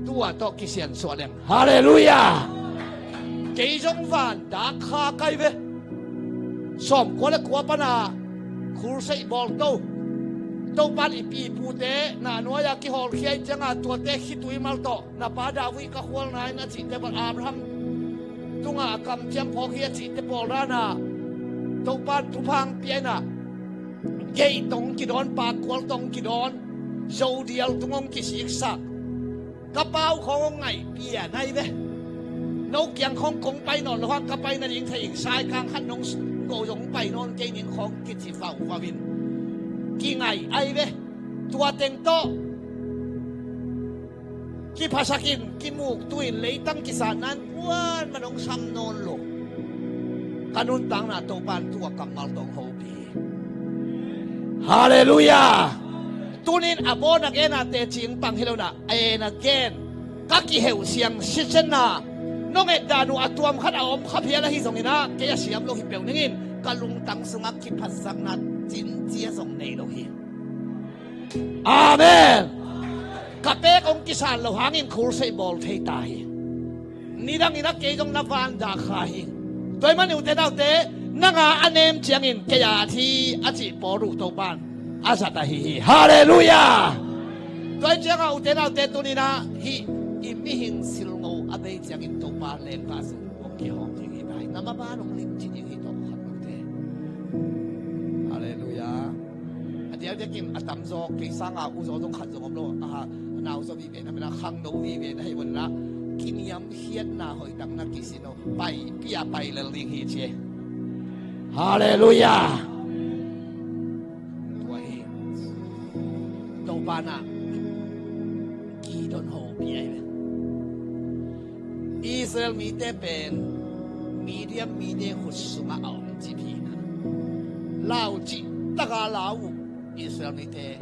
tua tawh kisiansuah leng. Halleluiah. Kei zong van dak kha kai ve. Sawmkua le kua pana khulseih bawl to. Topan i pipute na nuai-a kihawlkhia i cianga tuate khitui mal tawh na pa David ka khualna in a cihte bal Abraham tunga a kamciam phawk hi a cihte pawl dana Topan thuphang piaina geih tong kidawn, pakkual tong kidawn, zodial tung hong kisiksak. Ka pau khawng hong ngaihpia nai ve. No kiang khawng kong pai nawn lo hang ka pai nading thei ing, saikang khat nong go zong pai nawn kei ning khawng kici vauvau in kingaih ai ve. Tua teng tawh kiphasakin kimuktuin leitang kisatnan kuan man hong sam nawn lo. Ka nuntakna Topan tua kammal tawh hong hopih hi. Halleluiah. Tunin a bawn a gen a teci pang hi lo na, en a gen ka kiheuh siang sisenna nong etdan uh a tuam khat a om kha phial ahi zonginah kei a siam lo hi peuh ningin ka lungtang sungah kiphasakna cincia zong nei lo hi. Amen. Ka pek hong kisan lo hangin khulseih bawl thei ta hi. Nidangin a kei zong na van dak kha hi. Tua ahih manin ute naute, nanga a nem ciangin kei a thi a cih pawl uh Topan a zat ahi hi. Halleluiah. Tua ahih ciangah ute naute tuninah hih i mihing silngo a bei ciangin Topa lengpa sung hong kihawm ding hi ta hi. Na maban hong lim ci ding hi tawh khat ute. Halleluiah. A diakdiakin a tamzaw kei sanga uzaw zong khat zong om lo. Aha, nauzaw vive na mena khangno vive na hei vonna kiniamkhiatna hoih tak na kisin lo. Pai pia pai lel ding hi ci. Halleluiah. Tua hi. Topa na Gideon hopih ai ve. Israel mite pen Midian mite khut sungah a om cip hi na. Lau cih taka lau uh Israel mite.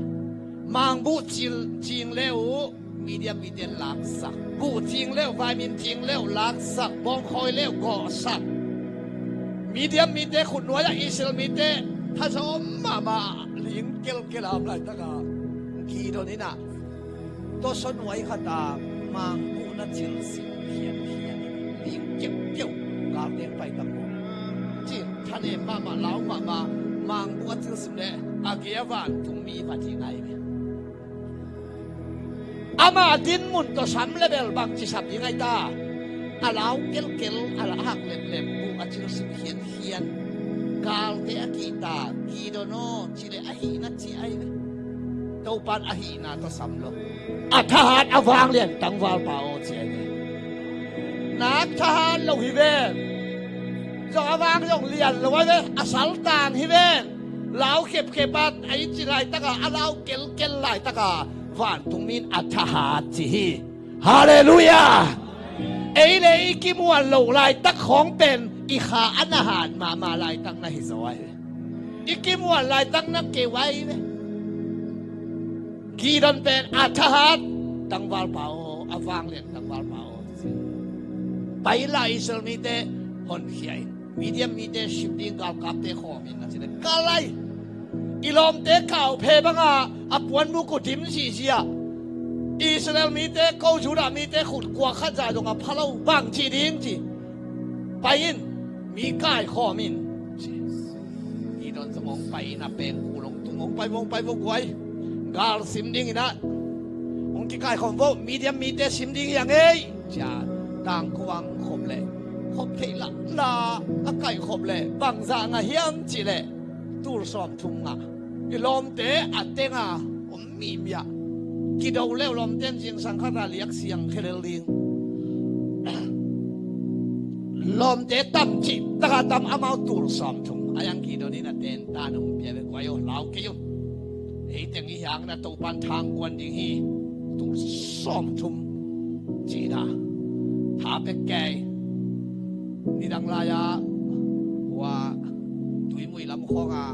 Mangbuh cil cing le uh Midian mite laksak. Buh cing le uh, vaimin cing le uh laksak. Bawngkhawi le uh gawhsak. Midian mite khut nuai-ah Israel mite thazawm mahmah ling kelkel a om laitaka Gideon in ah tawsaw nuai khat a mangbuh na cilsim khiankhian in ling keuhkeuh galteng pai tam uh. Cin thanem mahmah lau mahmah mangbuh a cilsim leh a gei a vantungmi va ci nai ve. Ama dinmun tawh sam le bel bangci sam ding ai ta? A lau kelkel a la hak lemlem buh a cilsim khiankhian galte a kihta Gideon aw ci le ahihna ci ai ve. Topan ahihna tawh sam lo. A thahat a vanglian tangvalpa aw ci ai ve. Nak thahat lo hi ven. Zong a vang zong lian lo ai ve. A saltang hi ven. Lau khepkhep a i ci laitaka a lau kelkel laitaka vantungmi in a thahat ci hi. Halleluiah. Ei le i kimuan lo laitak khawng pen i kha a na hat mahmah laitak na hi zaw ai ve. I kimuan laitak na keu ai ve. Gideon pen a thahat tangvalpa aw, a vanglian tangvalpa aw. Pai inla Israel mite honkhia in Midian mite shipping galkapte khawm in na ci le kal ai. I lawmte kauphe banga a puanbuk uh dim zihzia Israel mite ko Judah mite khut kua khat zah zong a pha lo bang ci ding ci. Pai in mi kaikhawm in ci. Gideon zong hong pai in a pengkul hong tung hong pai hong pai hong guai. Gal sim ding in ah Kikaikhawm vo, medium mite sim ding hi hang ei, ci-a tangkuang khop leh, khop theih lala a kaikhop leh bangzah ngah hiam cih leh tul sawmthum ngah. I lawmte a teng a om mihmih a, kido leuh lawmte in zingsang khat a liak siang khelel ding. Lawmte tam cih taka tam, amau tul sawmthum. A yang Gideon in a tentan hong pia ve, guai aw, lau kei un. Ei teng i hiang na Topan thangkuan ding hi. Tul sawmthum cihna tha pek kei. Nidang lai-a hua Tuimui lam khawng a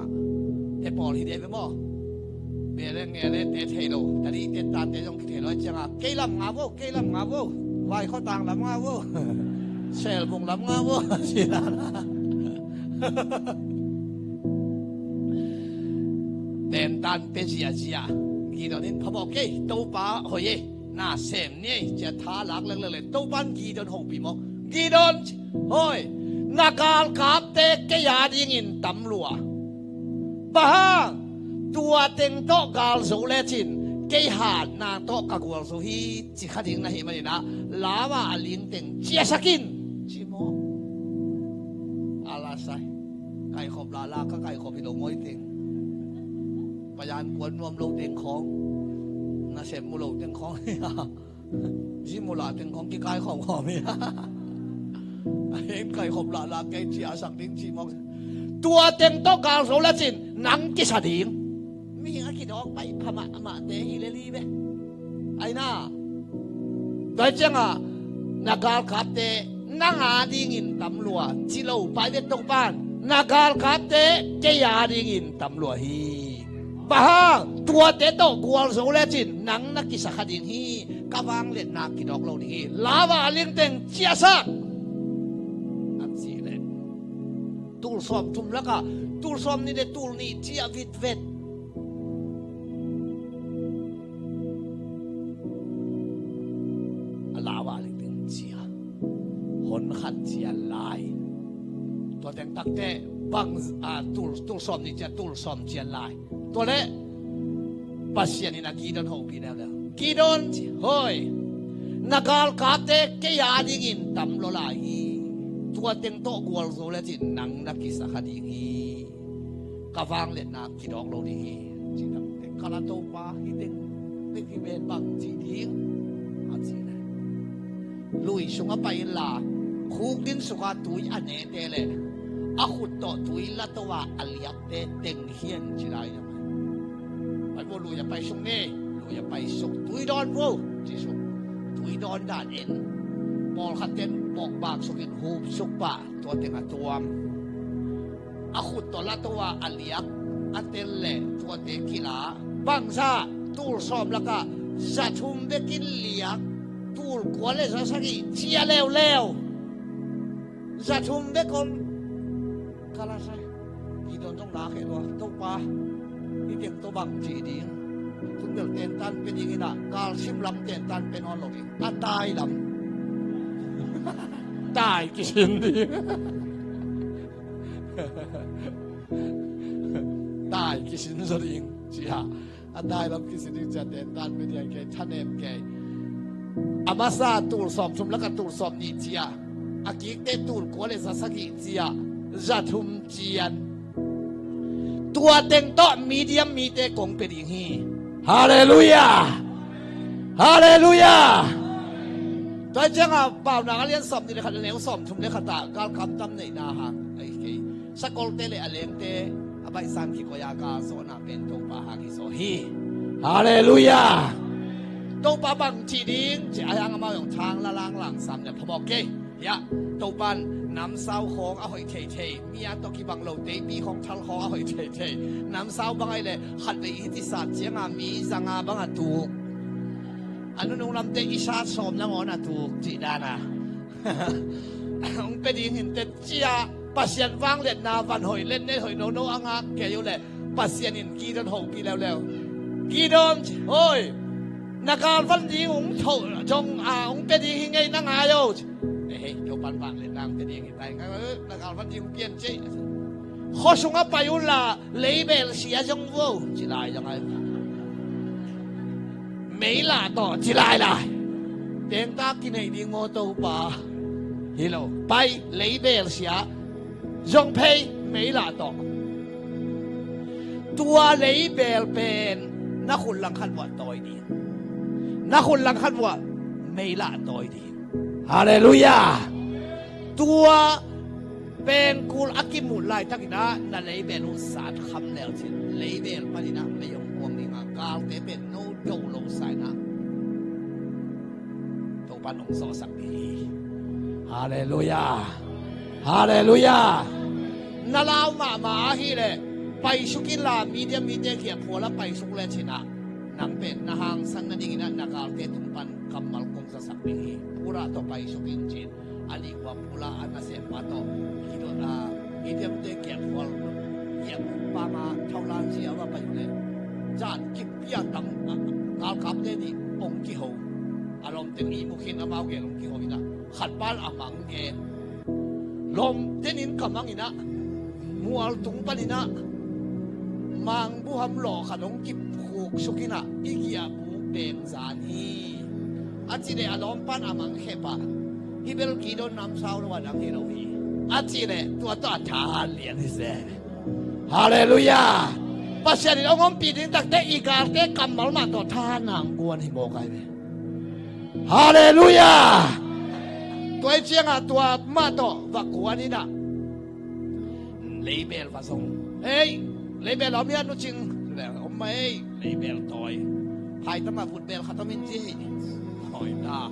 he pawl hi dei ve maw? Bia le nge le te thei lo, tadi te tate zong kithei lo ciang a, kei lam nga vo, kei lam nga vo, Vaikhawtang lam nga vo, Selbung lam nga vo, ci dan a. Tentan pia ziazia. Gideon in phamawh kei, Topa hoih ei, na sem ni ei, ci-a tha lak leklek leh Topan Gideon hopih mawk. Gideon, hoih, na galkapte kei a dingin tam lua. Bang hang, tua teng tawh gal zo lecin kei hatna tawh ka gualzo hi, ci kha ding na hih manin ah, lau a a ling teng ciahsak in, ci mawk. A la sai. Kaikhop lala ka kaikhop hi lo mawi teng. Payan kuan nuam lo teng khawng, nasep mu lo teng khawng hi a, zi mu la teng khawng kikaikhawm khawm hi a. A heng kaikhop lala kei ciahsak ding ci mawk. Tua teng tawh gal zo lecin nang kisa ding. Mihing a kidawk pai pha mahmahte hi lel hi ve. Ai na, tua hi ciangah, na galkapte nang a dingin tam lua, ci lo pai ve Topan, na galkapte kei a dingin tam lua hi. Bang hang, tuate tawh gualzo lecin nang na kisa kha ding hi, ka vangliatna kidawk lo ding hi, lau a a ling teng ciahsak, a cih leh. Tul sawmthum lakah tul sawmnih le tul nih ciah vitvet. A lau a ling teng ciah. Hon khat ciah lai. Tua teng takte bang, a, tul, tul sawmnih ciah, tul sawm ciah lai. Tua leh Pasian in a Gideon hopih leuleu. Gideon ci, hoih, na galkapte kei a dingin tam lua lai hi. Tua teng tawh gualzo lecin nang na kisa kha ding hi, ka vangliatna kidawk lo ding hi, ci dang teng kala Topa hi teng, teng hi ven bang ci ding, a ci leh. Lui sungah pai inla, khukdin sukah tui a nete le a khut tawh tui lato a a liakte teng hian ci lai dong. Pai maw, lui a pai suk ni, lui a pai suk, tui dawn vo, ci suk. Tui dawn dan in, pawlkhat ten bawkbak sukin hup suk pah, tua teng a tuam. A khut tawh lato a a liak a tel le tuate kila. Bangzah, tul sawm lakah za thum bekin liak, tul kua le za sagih ciah leuleu. Za thum bek om. Kala sai. Gideon zong na kheh lua. Topa, i teng tawh bang ci ding. Tun bel tentan pia ding in ah, galsim lam tentan pia nawn lo ding. A tai lam. Tai kisin ding. Tai kisin zaw ding, ci a. A tai lam kisin ding ci a, tentan pia ding kei, thanem kei. A masa tul sawmthum lakah tul sawmnih ciah, a kikte tul kua le za sagih ciah, za thum cian. Tua teng tawh Midian mite kong pia ding hi. Halleluiah! Halleluiah! Tua ciangah Paunak a lian sawmnih le khat, a neu sawmthum le khat ah galkap tam neihna hang, ai kei, sakolte le a lengte a baihsan kikoih a galzawhna pen Topa hang hi zaw hi. Halleluiah! Topa bang cih ding ci a, hiang amau zong thang la lang langsam le phamawh kei. Hiah, Topan namsau khawng a hoih theithei, mi a tawh kibang lo teipi khawng thal khawng a hoih theithei. Namsau bang ahih leh khatvei hih ci sat ciangah mi zanga bang a tuk. A nunung lamte i sat sawm nangawn a tuk cih dan a. Hong pia ding hi inteh ci a, Pasian vangliatna van hoih, letnet hoih nono a ngak kei uh leh Pasian in Gideon hopih leuleu. Gideon, hoi, na galvan ding hong tho, zong, a, hong pia ding hi ngei, na ngai o. Ehei, Topan vangliatna hong pia ding hi tai, na galvan ding hong pian cei. Khua sungah pai unla, leibel sia zong vo, ci lai zong ai. Meilah tawh ci lailai. Tengta kineih ding maw Topa? Hi lo. Pai, leibel sia. Zong phei, meilah tawh. Tua leibel pen na khut langkhat vuah tawi ding. Na khut langkhat vuah meilah tawi ding. Halleluiah. Tua pengkul a kimuh laitakin ah na leibel uh sat kham lel cin, leibel panin ah mei hong kuang ding a, galte pen no do lo sa in ah Topan hong zawhsak ding hi. Halleluiah. Halleluiah. Na lau mahmah ahih leh paisuk inla, medium mite kiang phual a paisuk lecin ah nang pen na hangsan nadingin ah na galte tung pan kammal kong zasak ding hi. Pura tawh paisuk in cin, a nih ua pula a nasempa tawh kidon a, mediumte kiang phual, kiang pama thaulan sia va pai uh leh, zan kipia tam, a, galkapte nih hong kiho. A lawmteng ihmu khin amau gel hong kiho in ah, khat pan a mang gen. Lawmte nin ka mang in ah, mual tung panin ah mangbuham lawh khat hong kikhuk suk in ah, i giahbuk beng zan hi. A cih leh a lawm pan a mang khep ah, hih bel Gideon namsau lo a dang hi lo hi. A cih leh tua tawh a thahat lian hi se. Halleluiah. Pasian in hong ompih ding takte i galte kammal mah tawh thahat nang guan hi mawk ai ve. Halleluiah. Tua hi ciangah tua mah tawh va kuan in ah, leibel va zong. Hei, leibel om hia Nu Cing? Leibel om mah ei, leibel tawi. Phaitam ah vutbel khat om in ci hi. Tawi ta,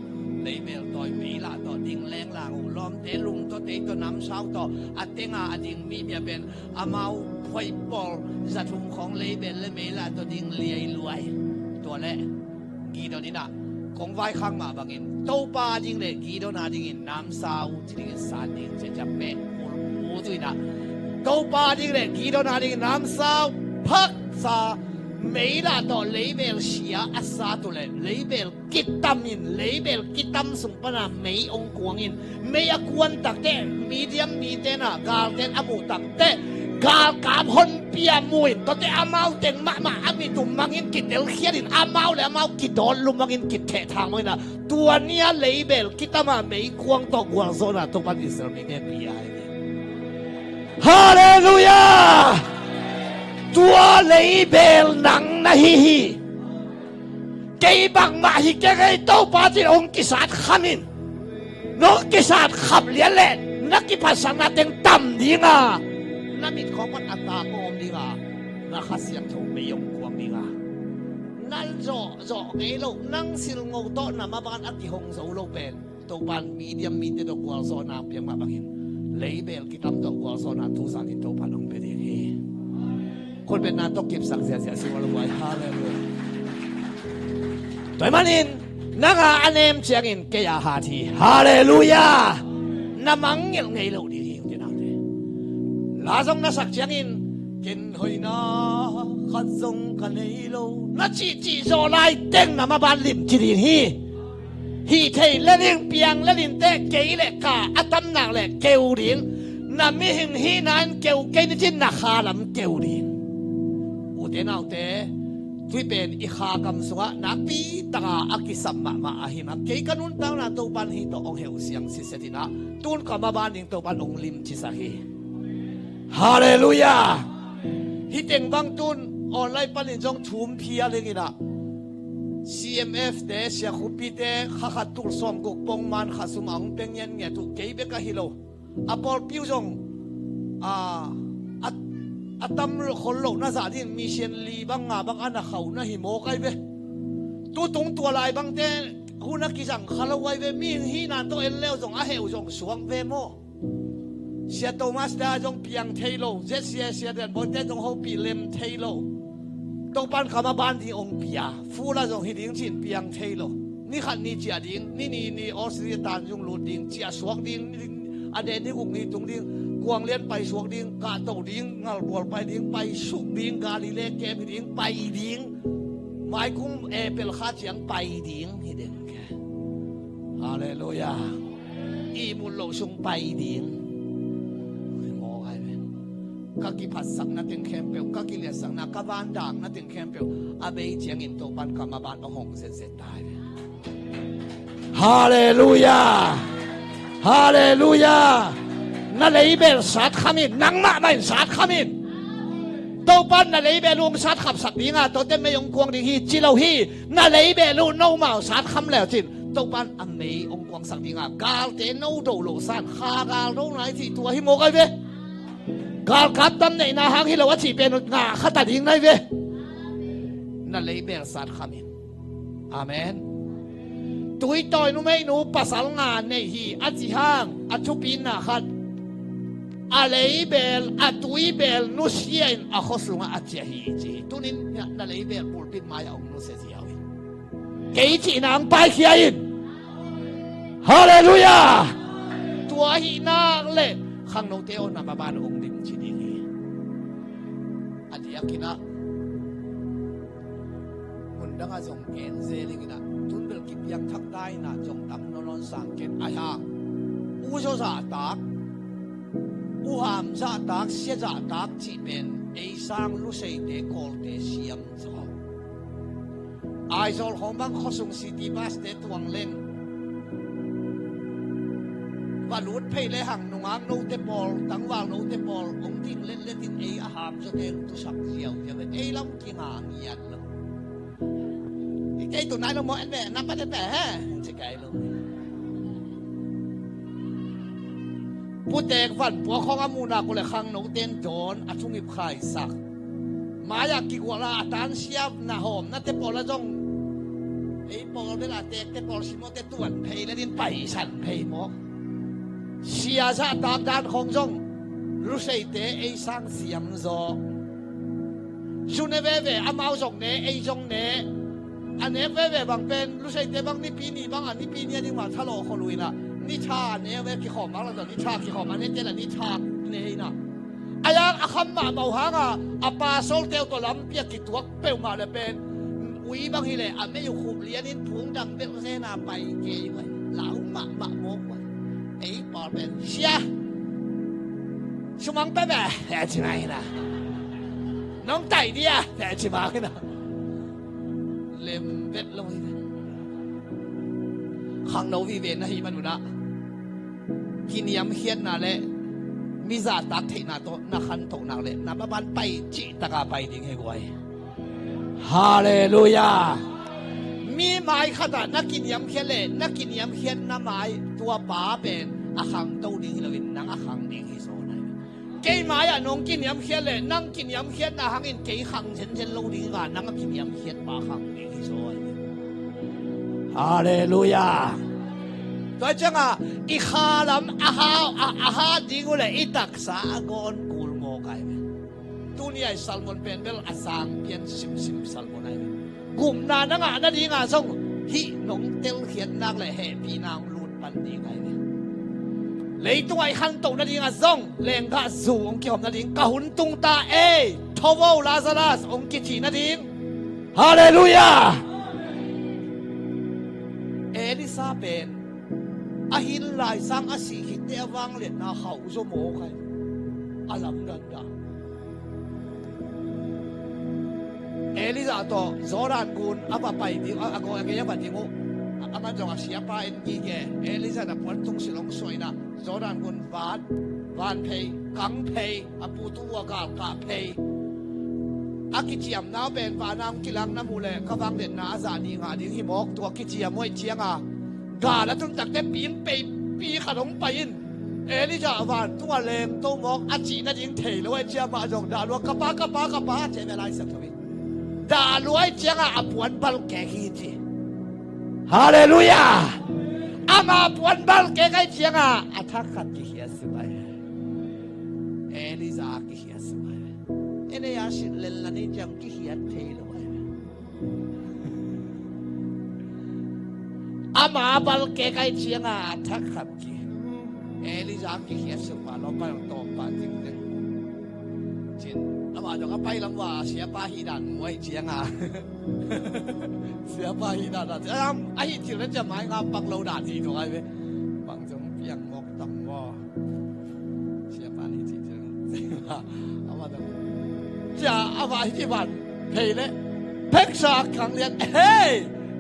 leibel tawi, meilah tawh ding lenglang uh, lawmte lum tawh tei tawh namsau tawh a teng a a ding mi bia pen amau phuai pawl zathum khawng leibel le meilah tawh ding liailuai. Tua leh Gideon in ah kong vaikhak mah bangin Topa ding le Gideon a dingin namsau ci dingin san ding ciacia pek ulul tu in ah, Topa ding le Gideon a dingin namsau phaksa, meilah tawh leibel sia a sat uh leh leibel kitam in, leibel kitam sung pana mei hong kuang in, mei a kuan takte medium mite na galten a muh takte galkap honpi a mu in, tuate amau teng mahmah a mit uh mangin kitelkhiat in, amau le amau kidawt lumangin kithehthang mangin ah, tua ni a leibel kitam a mei kuang tawh gualzawhna Topan Israel mite pia hi. Halleluiah. Tua leibel nang na hi hi. Kei bangmah hi keng ei, Topa cin hong kisat kham in. Nong kisat kham lian leh na kiphatsakna teng tam ding a, na mit khawng pan a tak om ding a, na Kha Siangtho mei hong kuang ding a, na zawhzawh ngei lo, nang silngo tawh na maban a kihong zo lo pen Topan medium mite tawh gualzawhna piak mah bangin leibel kitam tawh gualzawhna tuzan in Topan hong pia ding hi. Khutbetna tawh kipsak ziahziah si ua lo buai. Halleluiah. Tua ahih manin nang a a nem ciangin kei a hat hi. Halleluiah. Na mangngilh ngei lo ding hi, ute naute. La zong na sak ciangin ken hoihna khat zong ka nei lo na cihcih zawh laiteng na maban limci ding hi. Hih thei le ding, piang le ding teh, kei le ka a tamnak le keu ding. Na mihing hihna in keu kei ni cin na kha lam keu ding. Ute naute, tui pen i kha kam sungah nakpi taka a kisam mahmah ahi mah. Kei ka nuntakna Topan hih tawh hong heuh siang sitset inah, tun ka maban ding Topan hong limcisak hi. Halleluiah. Hih teng bang tun online panin zong thum phia ding inah, C M F te, siakhupite kha khat tul sawmguk pongman kha sum a hong pia ngiatngiat uh kei bek ahi lo. A pawlpi uh zong a, a, a tam khol loh na zah dingin mission li bang nga bang a na khauh na hi mawk ai ve. Tutung tua lai bangte hun a kizang kha lo ai ve. Mihing hihna tawh en leu zong a heuh zong suak ve maw? Sia Thomas te a zong piang thei lo, Z C A Sia Lian Bawi te zong hopih lem thei lo. Topan ka maban ding hong pia, full a zong hi ding cin piang thei lo. Ni khat ni ciah ding, ni ni ni Australia tan zung lut ding, ciah suak ding, ni, a de ni guk ni tung ding, kuang lian pai suak ding, kahto ding, ngalbual pai ding, pai suk ding, Galilee kem hi ding, pai ding, maikum April kha ciang pai ding hi ding. Halleluiah. Ihmut loh sung pai ding. Mawk ai ve. ka kiphatsakna teng khempeuh, ka kiliatsakna, ka vandaakna teng khempeuh a bei ciangin Topan ka maban hong hong zetzet ta hi ve. Halleluiah. Halleluiah. Na leibel satkham in, nangmah mah in satkham in. Topan na leibel uh hong satkhapsak dinga, tuate mei hong kuang ding hi ci lo hi. Na leibel uh nomau satkham leucin Topan a mei hong kuangsak dinga, galte no do lo san, kha gal do nai cih tua hi mawk ai ve. Galkap tam neihna hang hi lo a cih pen uh ngah kha ta ding nai ve. Na leibel satkham in. Amen. Tuitawi numeinu pasal nga nei hi a ci hang a thupina khat, a leibel, a tuibel nusia in a khuasungah a ciah hi ci hi. Tunin na leibel pulpit mai-ah hong nusia ziau hi. Kei cihna hong paikhia in. Halleluiah. Tua ahih nak leh khangnote aw, na maban hong dim ci ding hi. A diakin ah mundangah zong gen zel ing in ah, tunbel kipiangthak ta in ah zong tam nawn nawn sang ken a hang. Uzaw zahtak, uham zahtak, sia zahtak cih pen ei sang Luseite Kawlte siam zaw. Aizawl khawng bang khuasung city bus te tuang leng va lut phei le hang nungak note pawl, tangval note pawl hong ding letlet in ei a hamzawte tusak ziauziau ve. Ei lam kinga ngiat lo. I kei tu nai lo maw, en ve, nambat en ve he, ci kai lo. Putek vanpuak khawng a muhna ko le khangnote in dawn a thungip khaisak. Mai-ah kigual a a tansiamna hawmnate pawl ah zong ei pawl bel a tekte pawl simawte tuan phei le din paisan phei maw. Sia zahtak dan khawng zong Luseite ei sang siam zaw. Zu ne veve, amau zong ne, ei zong ne. A nek veve bang pen Luseite bang Nipi ni bang a, Nipi ni a ding mah thalawh khol uh in ah, ni tha ne ve, kikhawm bang la tawh ni tha kikhawm, a nete la ni tha ne in ah. A yang a kham mahmah uh hanga a pasalte uh tawh lampi a kituak peuhmah le pen ui bang hileh a mei uh khup lianin phungdam beuh zena pai kei uh. Lau mahmah mawk uh. Ei pawl pen sia sumang peuhmah he ci ngai in ah. Nong tai dia he ci mang in ah. Lem vet lo hi. Khangno vive na hi manun ah kiniamkhiatna le mi zahtak theihna tawh na khantohnak le na maban pai cihtaka pai ding hi guai. Halleluiah. Mi mai khatah na kiniamkhiat le na kiniamkhiatna mai tua pa pen a khangto ding hi loin nang a khang ding hi zaw nai. Kei mai-ah nong kiniamkhiat le nang kiniamkhiatna hangin kei khang zenzen lo ding a, nang a kiniamkhiat pa khang ding hi zaw. Halleluiah. Tua ciangah i khalam a hau a, a hat ding uh le i taksa a gawn kul mawk ai ve. Tuni ai salmon pen bel a sang pian simsim salmon ai ve. Gupna na ngah nadingah zong hih nong telkhiatnak le hehpihna hong lut pan ding ai ve. Leitungah i khantoh nadingah zong lenggah zu hong kihawm nading ka hun tungta ei thovo Lazarus hong kicih nading. Halleluiah. Elisa pen a hin laisang a sih khitte a vangliatna khauh zaw mawk ai. A lamdan dah. Elijah tawh Jordan gun a va pai ding a, a gawi a gei a va ding uh. A man zong a siapa en gige. Elijah na puan tung silong suaina Jordan gun van, van phei, kang phei, a putu uh a galkah phei. A kiciamna uh pen vana hong kilakna mu le ka vangliatna a zah nih ngah ding hi mawk. Tua kiciam uh aih cianga gal a tun takte pim peipi khat hong pai in Elijah vantung a lengto mawk a cih nading thei lo aih ciang mah zong dah lua ka pa ka pa ka pa a cih ve lai sak tho hi. Dah lua aih cianga a puan balkek hi ci. Halleluiah. Ama puan balkek aih cianga a thak khat kikhia suk ai. Elijah kikhia suk ai. Ene a sit lel la nei ciang kikhiat thei lo ai. Ama balkek aih cianga a thak khat ki. Elijah kikhiat suk pa lo pa tawm pa ting ting. Cin ama dong a pai lam wa siapa hi dan muai cianga. Siapa hi dan dan. A hi thil na ciam mai nga pak lo dan hi dong ai ve. Bang zong piang mok tam wa. Siapa ni ci ciang. Cia a va hi van phei le pheksa kang lian hei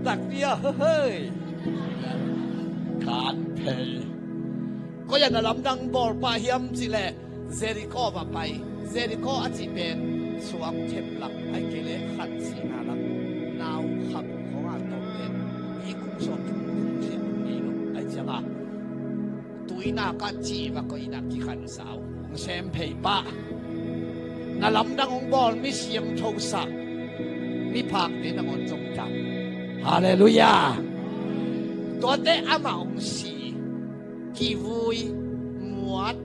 takpi a hei. Kan phei. Koi a na lamdang bawl pah hiam cih leh Jeriko va pai. Jeriko a cih pen suang thep lam ai kei le khan sihna lam nau kham khong a tawh pen i kum sawm thum thum siah ngei lo ai ciang a tuinak ah cih va koihna kikhansa uh hong sem phei pah. Na lamdang hong bawl mi siangtho sak miphakte nangawn zong tam. Halleluiah. Tuate amah hong si kivui muat.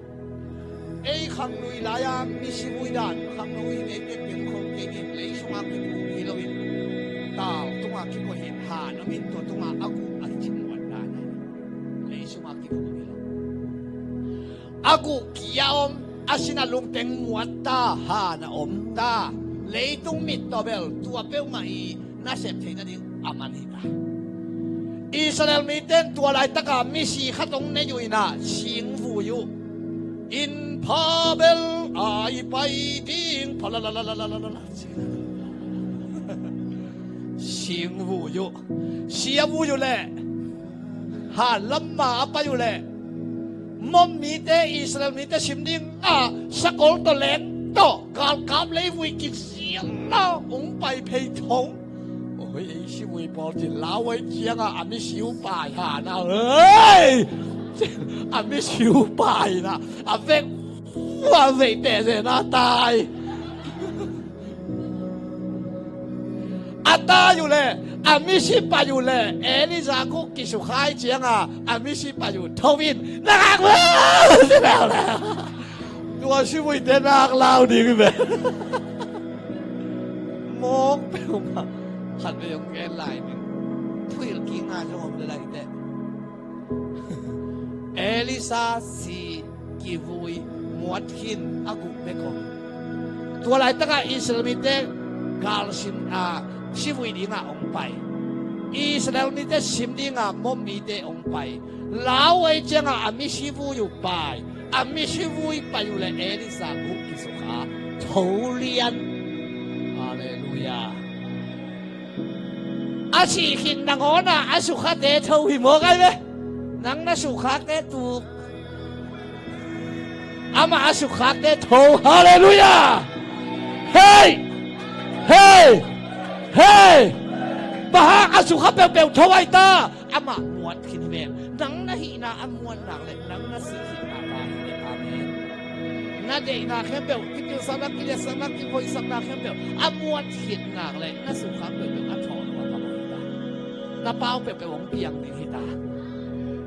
Ei khanglui lai-a misi vui dan khangno hi nei teh pengkhol kei nin lei sungah kiphum hi loin tal tungah kikoih hin han om in tua tungah a guh a hi cin muat dan ahi. Lei sungah kiphum hi lo. A guh ki a om a sin a lungteng muat ta han a om ta. Leitung mit tawh bel tua peuhmah i nasep theih nading a man hi ta. Israel mite in tua laitaka misi khat hong nei uh inah singvui uh. Inn pha bel ai pai ding pha la la la la la la la la. Singvui uh. Si a vui uh leh han lamma a pai uh leh Mom mite Israel mite sim ding a sakol tawh leng tawh galkap leivui kiziang na hong pai phei tho. Oi ei sivui pawl ci lau ei ciangah a misi uh pai hana ei a misi uh pai na a vek a veih teh zena tai. A tai uh leh a misi pai uh leh Elijah guh kisukha i cianga a misi pai uh tho in na ngak uh. Tua sivuite nak lau ding ve. Mawk peuhmah khat vei hong gen lai ding. Thuhilh kik nga zong om le lai teh. Elisa si kivui muat khin a guh bek om. Tua laitaka Israel mite gal sim a sivui dinga hong pai. Israel mite sim dinga Mom mite hong pai. Lau ei cianga a misi vui uh pai. A misi vui pai uh le Elisa guh kisukha tho lian. Halleluiah. A sih khin nangawn a a sukhate tho hi mawk ai ve. Nang na sukhakte tuk. Amah a sukhakte tho. Halleluiah. Hei! Hei! Hei! Bang hang a sukha peuhpeuh tho ai ta. Amah muat khin hi ve. Nang na hihna a muat nak le nang na sih khinna ta hi ve. Amen. Na deihna khempeuh kipilsakna kiliatsakna kihoihsakna khempeuh a muat khin nak le na sukha peuhpeuh a thawn a pang hi ta. Na pau peuhpeuh hong piang ding hi ta.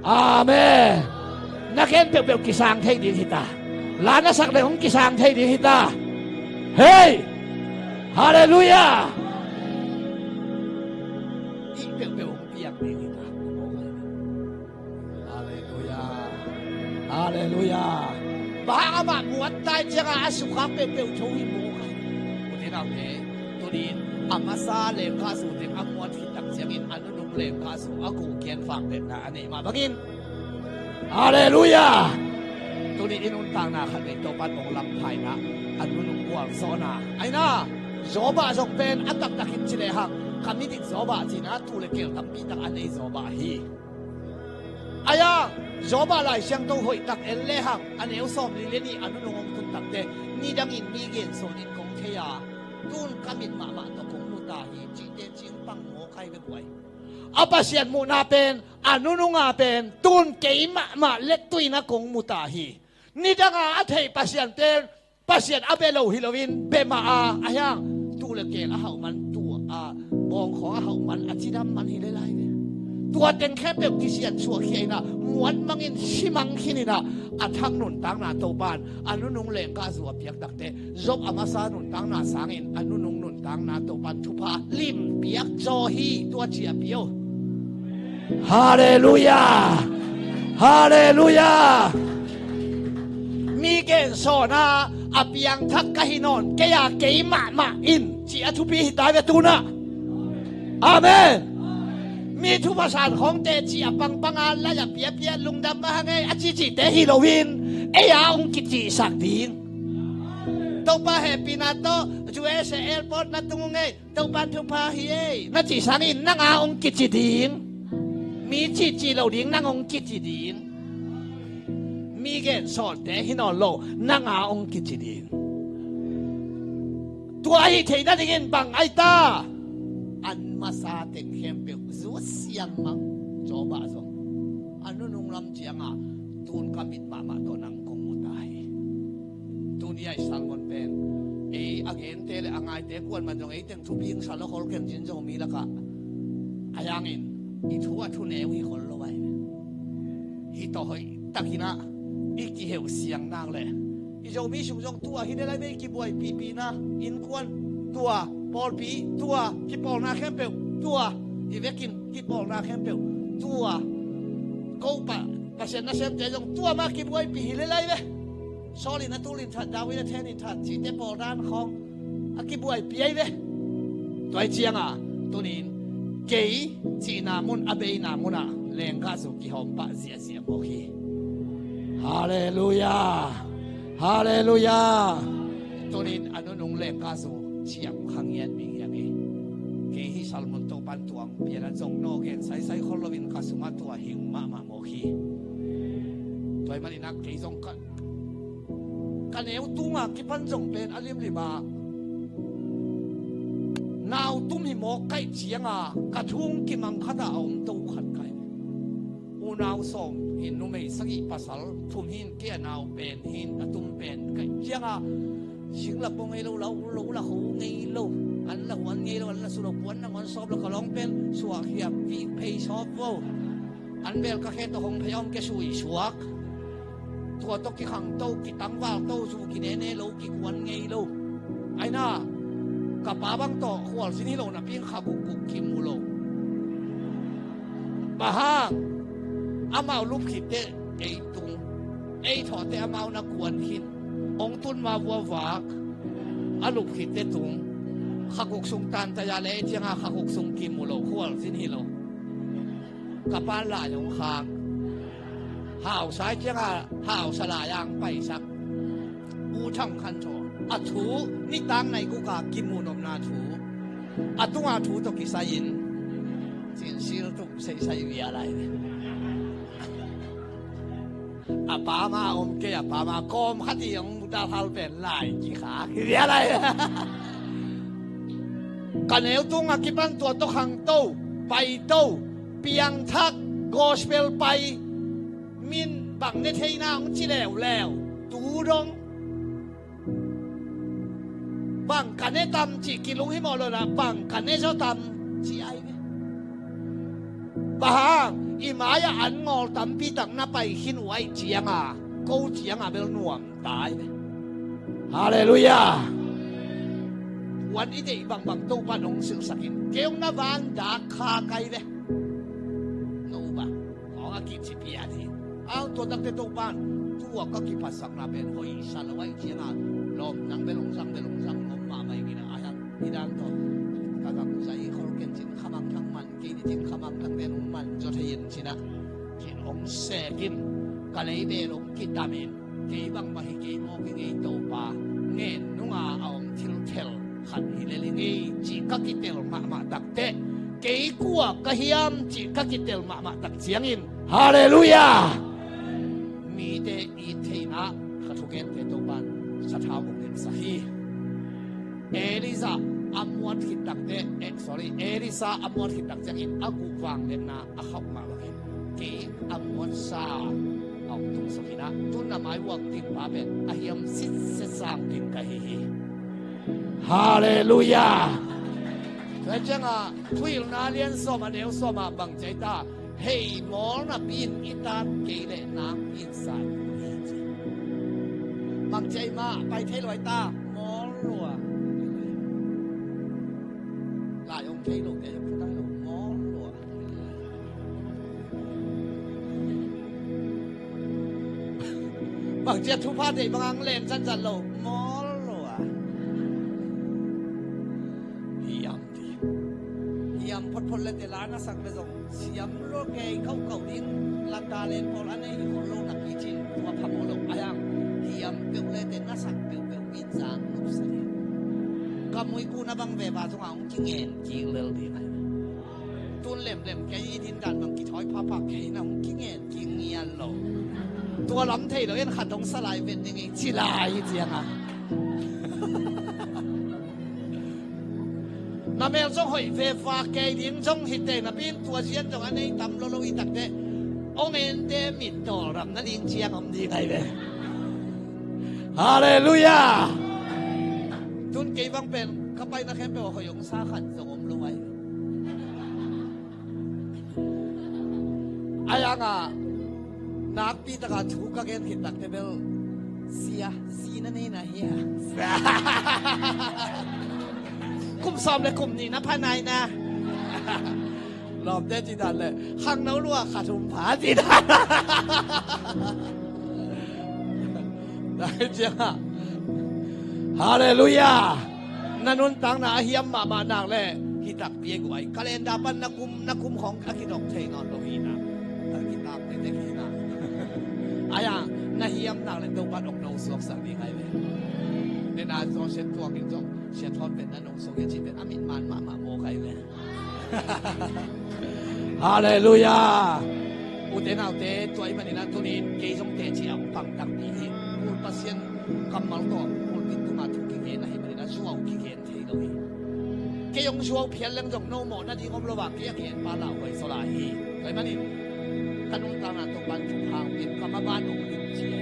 Amen. Na khen peuhpeuh kisang thei ding hi ta. La na sak le hong kisang thei ding hi ta. Hei! Halleluiah. Ih peuhpeuh hong piang ding hi ta. Halleluiah. Halleluiah. Bang hang amah muat tai cianga a sukhak peuhpeuh tho hi mawk ai. Ute naute, tuni in a masa lengkhahzu teng a muat khit tak ciangin a nunung lengkhahzu a guh kian fang betna a neih mah bangin. Halleluiah. Tuni in nuntakna khat nei Topan hong lamphaina a nunung gualzawhna aina. Job ah zong pen a taktak in ci lehang ka midik Job ah cina tuu le keel tampi tak a nei Job ah hi. Ai-a Job ah Lai Siangtho hoih tak en lehang a neu sawmli le nih a nunung hong tun takte nidangin mi gensawn in kong thei a tun ka mit mahmah tawh kong mu ta hi cihte cingpang mawk ai ve buai. A Pasian muhna pen a nununga pen tun kei mahmah lettuina kong mu ta hi. Nidanga a theih Pasian pen Pasian a bia lo hi loin bia mah a a hiang tuu le keel a hauh man tuu a bawngkhawng a hauh man a cidam man hi le lai ve. Tua teng khempeuh kisian suahkhia inah muat mangin simang khin inah a thang nuntakna Topan a nunung lengkhahzu a piak takte Job a masa nuntakna sangin a nunung nuntakna Topan thupha limpiak zaw hi tua ciapi o. Halleluiah. Halleluiah. Mi gensawn a a piangthak ka hi nawn kei a kei mahmah in ci a thupi hi tai ve tunah. Amen. Mi thupha san khawngte ci a pangpang a lai a piapia lungdam mah hang ei a cicite hi loin ei a hong kicihsak ding. Topa hehpihna tawh U S A airport na tung uh ngei. Topa thupha hi ei. Na cih sangin nang a hong kici ding. Mi cihcih lo ding nang hong kici ding. Mi gen sawltak hi nawn lo, nang a hong kici ding. Tua ahi theih nadingin bang ai ta? An masa teng khempeuh zut siangmang. Job ah zong a nunung lam ciangah, tun ka mit mahmah tawh nang kong mu ta hi. Tuni ai sermon pen ei a gente le a ngaite kuan man zong ei teng thupi hong sa lo khol keng cin Zomi lakah. A yangin i thu a thu neu hi khol lo ai. Hi tawh hoih takin ah i kiheuh siang nak le i Zomi sung zong tua hi le lai ve, i kibuaipihpihna, innkuan tua, pawlpi tua, kipawlna khempeuh tua, i vekin kipawlna khempeuh tua. Ko pah Pasian nasemte zong tua mah kibuaipih hi le lai ve. Saul in a tul in that, David a then in that, cihte pawl dan khawng a kibuaipih ai ve. Tua hi cianga tunin kei cihna mun a beina munah lenggahzu kihawm pah ziahziah mawk hi. Halleluiah. Halleluiah. Tunin a nunung lenggahzu ciam kha ngiat mi ngiat hi. Kei hih sermon Topan tuang pianah zong nawgen saisai khol loin ka sungah tua hing mahmah mawk hi. Tua hi maninah kei zong ka ka neu tunga kipan zong pen a limlim a nau tum hi mawk kaih cianga ka thung kimang khata a om to khat kaih. Unau sawm hin numei sagih pasal thum hin kei a nau pen hin a tum pen kaih cianga singla pong ngei lo, lo, lo la ho ngei lo, an la huan ngei lo, an la su lo, puan na ngon sawp lo ka lawng pen suak hiam pi phei sawp vo. An bel ka khe tawh hong phei om ke sui suak. Tua tawh kikhang to, kitangval to, zu kinene lo, kikuan ngei lo. Aina ka pa bang tawh khualzin hi lo napi in kha gukguk kimu lo. Bang hang amau lup khitte ei tung, ei thawhte amau na kuan khin. Ong tun ma vuavak a lup khitte tung. Kha guk sung tan taya le ei cianga kha guk sung kimu lo, khualzin hi lo. Ka pa lai hong khak. Hausa i cianga hausa lai ang paisak. U Thang Khan Thaw a thu nitak nai kuka kimu nopna thu a tunga thu tawh kisai-in cin sil tum seisai via lai. A pa ma om kei a pa ma kawm khat i hong muta hal pen lai kikhak hi via lai. Ka neu tunga kipan tua tawh khangto, paito, piangthak, gospel pai, min bang ne theina hong ci leuleu. Tu dong bang ka ne tam cih kilung hi mawh lo na, bang ka ne zaw tam cih ai ve. Bang hang i mai-ah an ngawl tampi tak na pai khin uh aih cianga ko cianga bel nuam ta ai ve. Halleluiah. Wan i deih bangbang Topa nong silhsakin kei hong na van dak kha kai ve. No bang hong a kici pian hi. Ang tua takte Topan tua ka kiphatsakna pen hoihsa lo aih cianga lawm nang bel hong zang bel hong zang lawm mahmah ing ina a hiang i dan tawh ka gam zai khol ken cin khamang thang man kei ni cin khamang thang den hong man zaw thei in cinah cin hong sekin ka lei bel hong kitamin kei bang mah hi kei mawk i ngei Topa ngen nunga a om thilthel khat hi lel i ngei cih ka kitel mahmah takteh kei kua ka hiam cih ka kitel mahmah tak ciangin halleluiah. Mite i theihna ka thugente Topan sathau hong lemsak hi. Elisa a muat khit takteh, eh, sorry, Elisa a muat khit tak ciangin a guh vang letna a khauh mah bangin kei a muatsa a hong tungsak inah tun a mai uak ding pa pen a hiam sitset sang ding ka hi hi. Halleluiah. Tua ciangah thuhilhna lian sawm a neu sawm ah bang ci ai ta? Hei mawl napi in i tat kei leh nakpi in sa hi ci. Bang ci ai mah pai thei lo ai ta? Mawl lua. Lai hong thei lo te hong phutai lo mawl lua. Bangcia thupha deih bang ang len zanzan lo mawl lo a. Hiam ti hiam photphot le te la na sak le zong siam lo kei khauhkhauh ding lanta len pawl a nei i khol lo na kicin tua phamawh lo a hiang. Hiam peuh le te na sak peuhpeuh in zang lo Ka muikuna bang ve ba zong a hong kingen kik lel ding ai. Tun lemlem kei i din dan bang kithawi phapha kei na hong kingen kik ngial lo. Tua lam thei lo en khat hong sa lai vet ning i ci lai hi ciang a. Na mel zong hoih ve va kei ding zong hi te na pin tua zian zong a nei tam lo lo i tak te. Ong en te mit tawl ram na ding ciang om ding ai ve. Halleluiah. Tun kei bang pen ka paina khempeuh a hoih hong sa khat zong om lo ai. Ai ang a nakpi taka thu ka gen khit tak te bel sia si na nei na hi a. Kum sawm le kum nih na pha nai na. Lawmte ci dan le khangno lua khat hum pha ci dan. Dai ciang a. Halleluiah. Na nuntakna a hiam mahmah nak le hi takpi e guai. Calendar pan na kum na kum khong a kidok thei nawn lo hi na. A kitak tete hi na. Ai a na hiam nak le Topan ong no suaksak ding ai ve. Nena zong siat tuak in zong siat hon pen na nong suak ia ci pen a min man mahmah mawk ai ve. Halleluiah. Ute naute, tua ahih manin a tunin kei zong teci a hong pang takpi hi. Kul Pasian kammal tawh pulpit tungah thu kigen ahih manin a zuau kigen thei lo hi. Kei hong zuau phial leng zong no mawh nading om lo a kei a kigen pa lauhuai zaw lai hi. Tua ahih manin ka nuntakna Topan thupha hong pia, ka maban hong lim ci hi.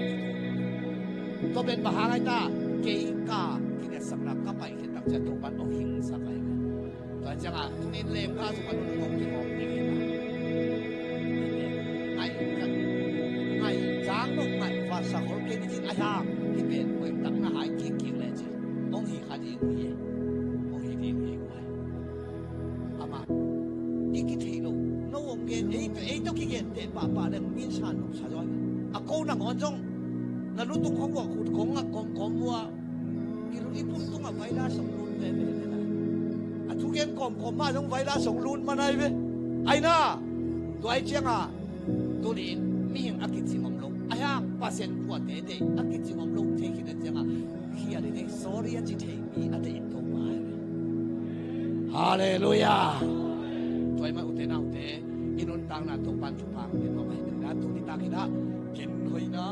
Tua pen bang hang ai ta, kei ka kingatsakna ka paih khit tak ciang Topan hong hingsak ai ve. Tua ciangah tunin lengkah zong a nunung hong kihawm ding hi na. Ngai, ngai, cang nong ngai, va sa hol kei ni cin a hiam, hi pen, hoi tak na hai kik kik le cin. Hong hi kha ding hi e. Hong hi ding hi guai. Amah, i kithei lo, no hong gen, ei, ei tawh kigen teh pahpah leng, min san nop sa zaw. A ko nangawn zong, na lutung hong guak khut kong ngak kawmkawm uh a. I lu i pum tungah virus hong lut veve le lai. A thugen kawmkawm mah zong virus hong lut man ai ve. Ai na, tua ai ciangah tunin mihing a kicing om lo. A hiang Pasian kuate deih a kicing om lo thei khin a ciangah khial in ei sorry a ci thei mi a deih in Topa ai ve. Halleluiah. Tua ai mah ute naute, i nuntakna Topan thupha hong pia mah ai ve. Tuni tak in ah kin hoihna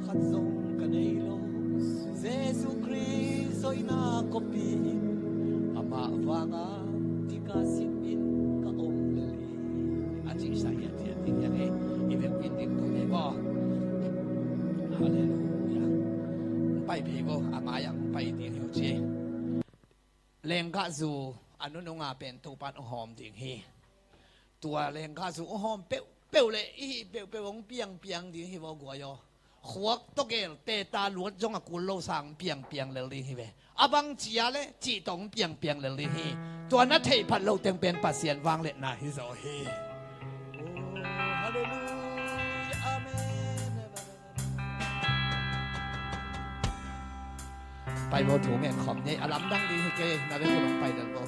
khat zong ka nei lo. Jesu Khrist hoihna kopi in amah vanga tika simin ka om lel hi. A cihsa hiathiat ding hiang e. I vekpin ding tu ne maw? Halleluiah. Pai phei vo, a mai-ah pai ding hi uh ci. Lenggahzu a nununga pen Topan hong hawm ding hi. Tua lenggahzu hong hawm peuhpeuh le i hih peuhpeuh hong piangpiang ding hi vo guai aw. Khuak tawgel teta luat zong a kul lo sang piangpiang lel ding hi ve. A bang cia le cih tawh hong piangpiang lel ding hi. Tua na theih phat lo teng pen Pasian vangliatna hi zaw hi. Oh, halleluiah. Amen. Pai vo thu ngen khawm ni a lamdang ding hi kei na ve vo pai dan vo.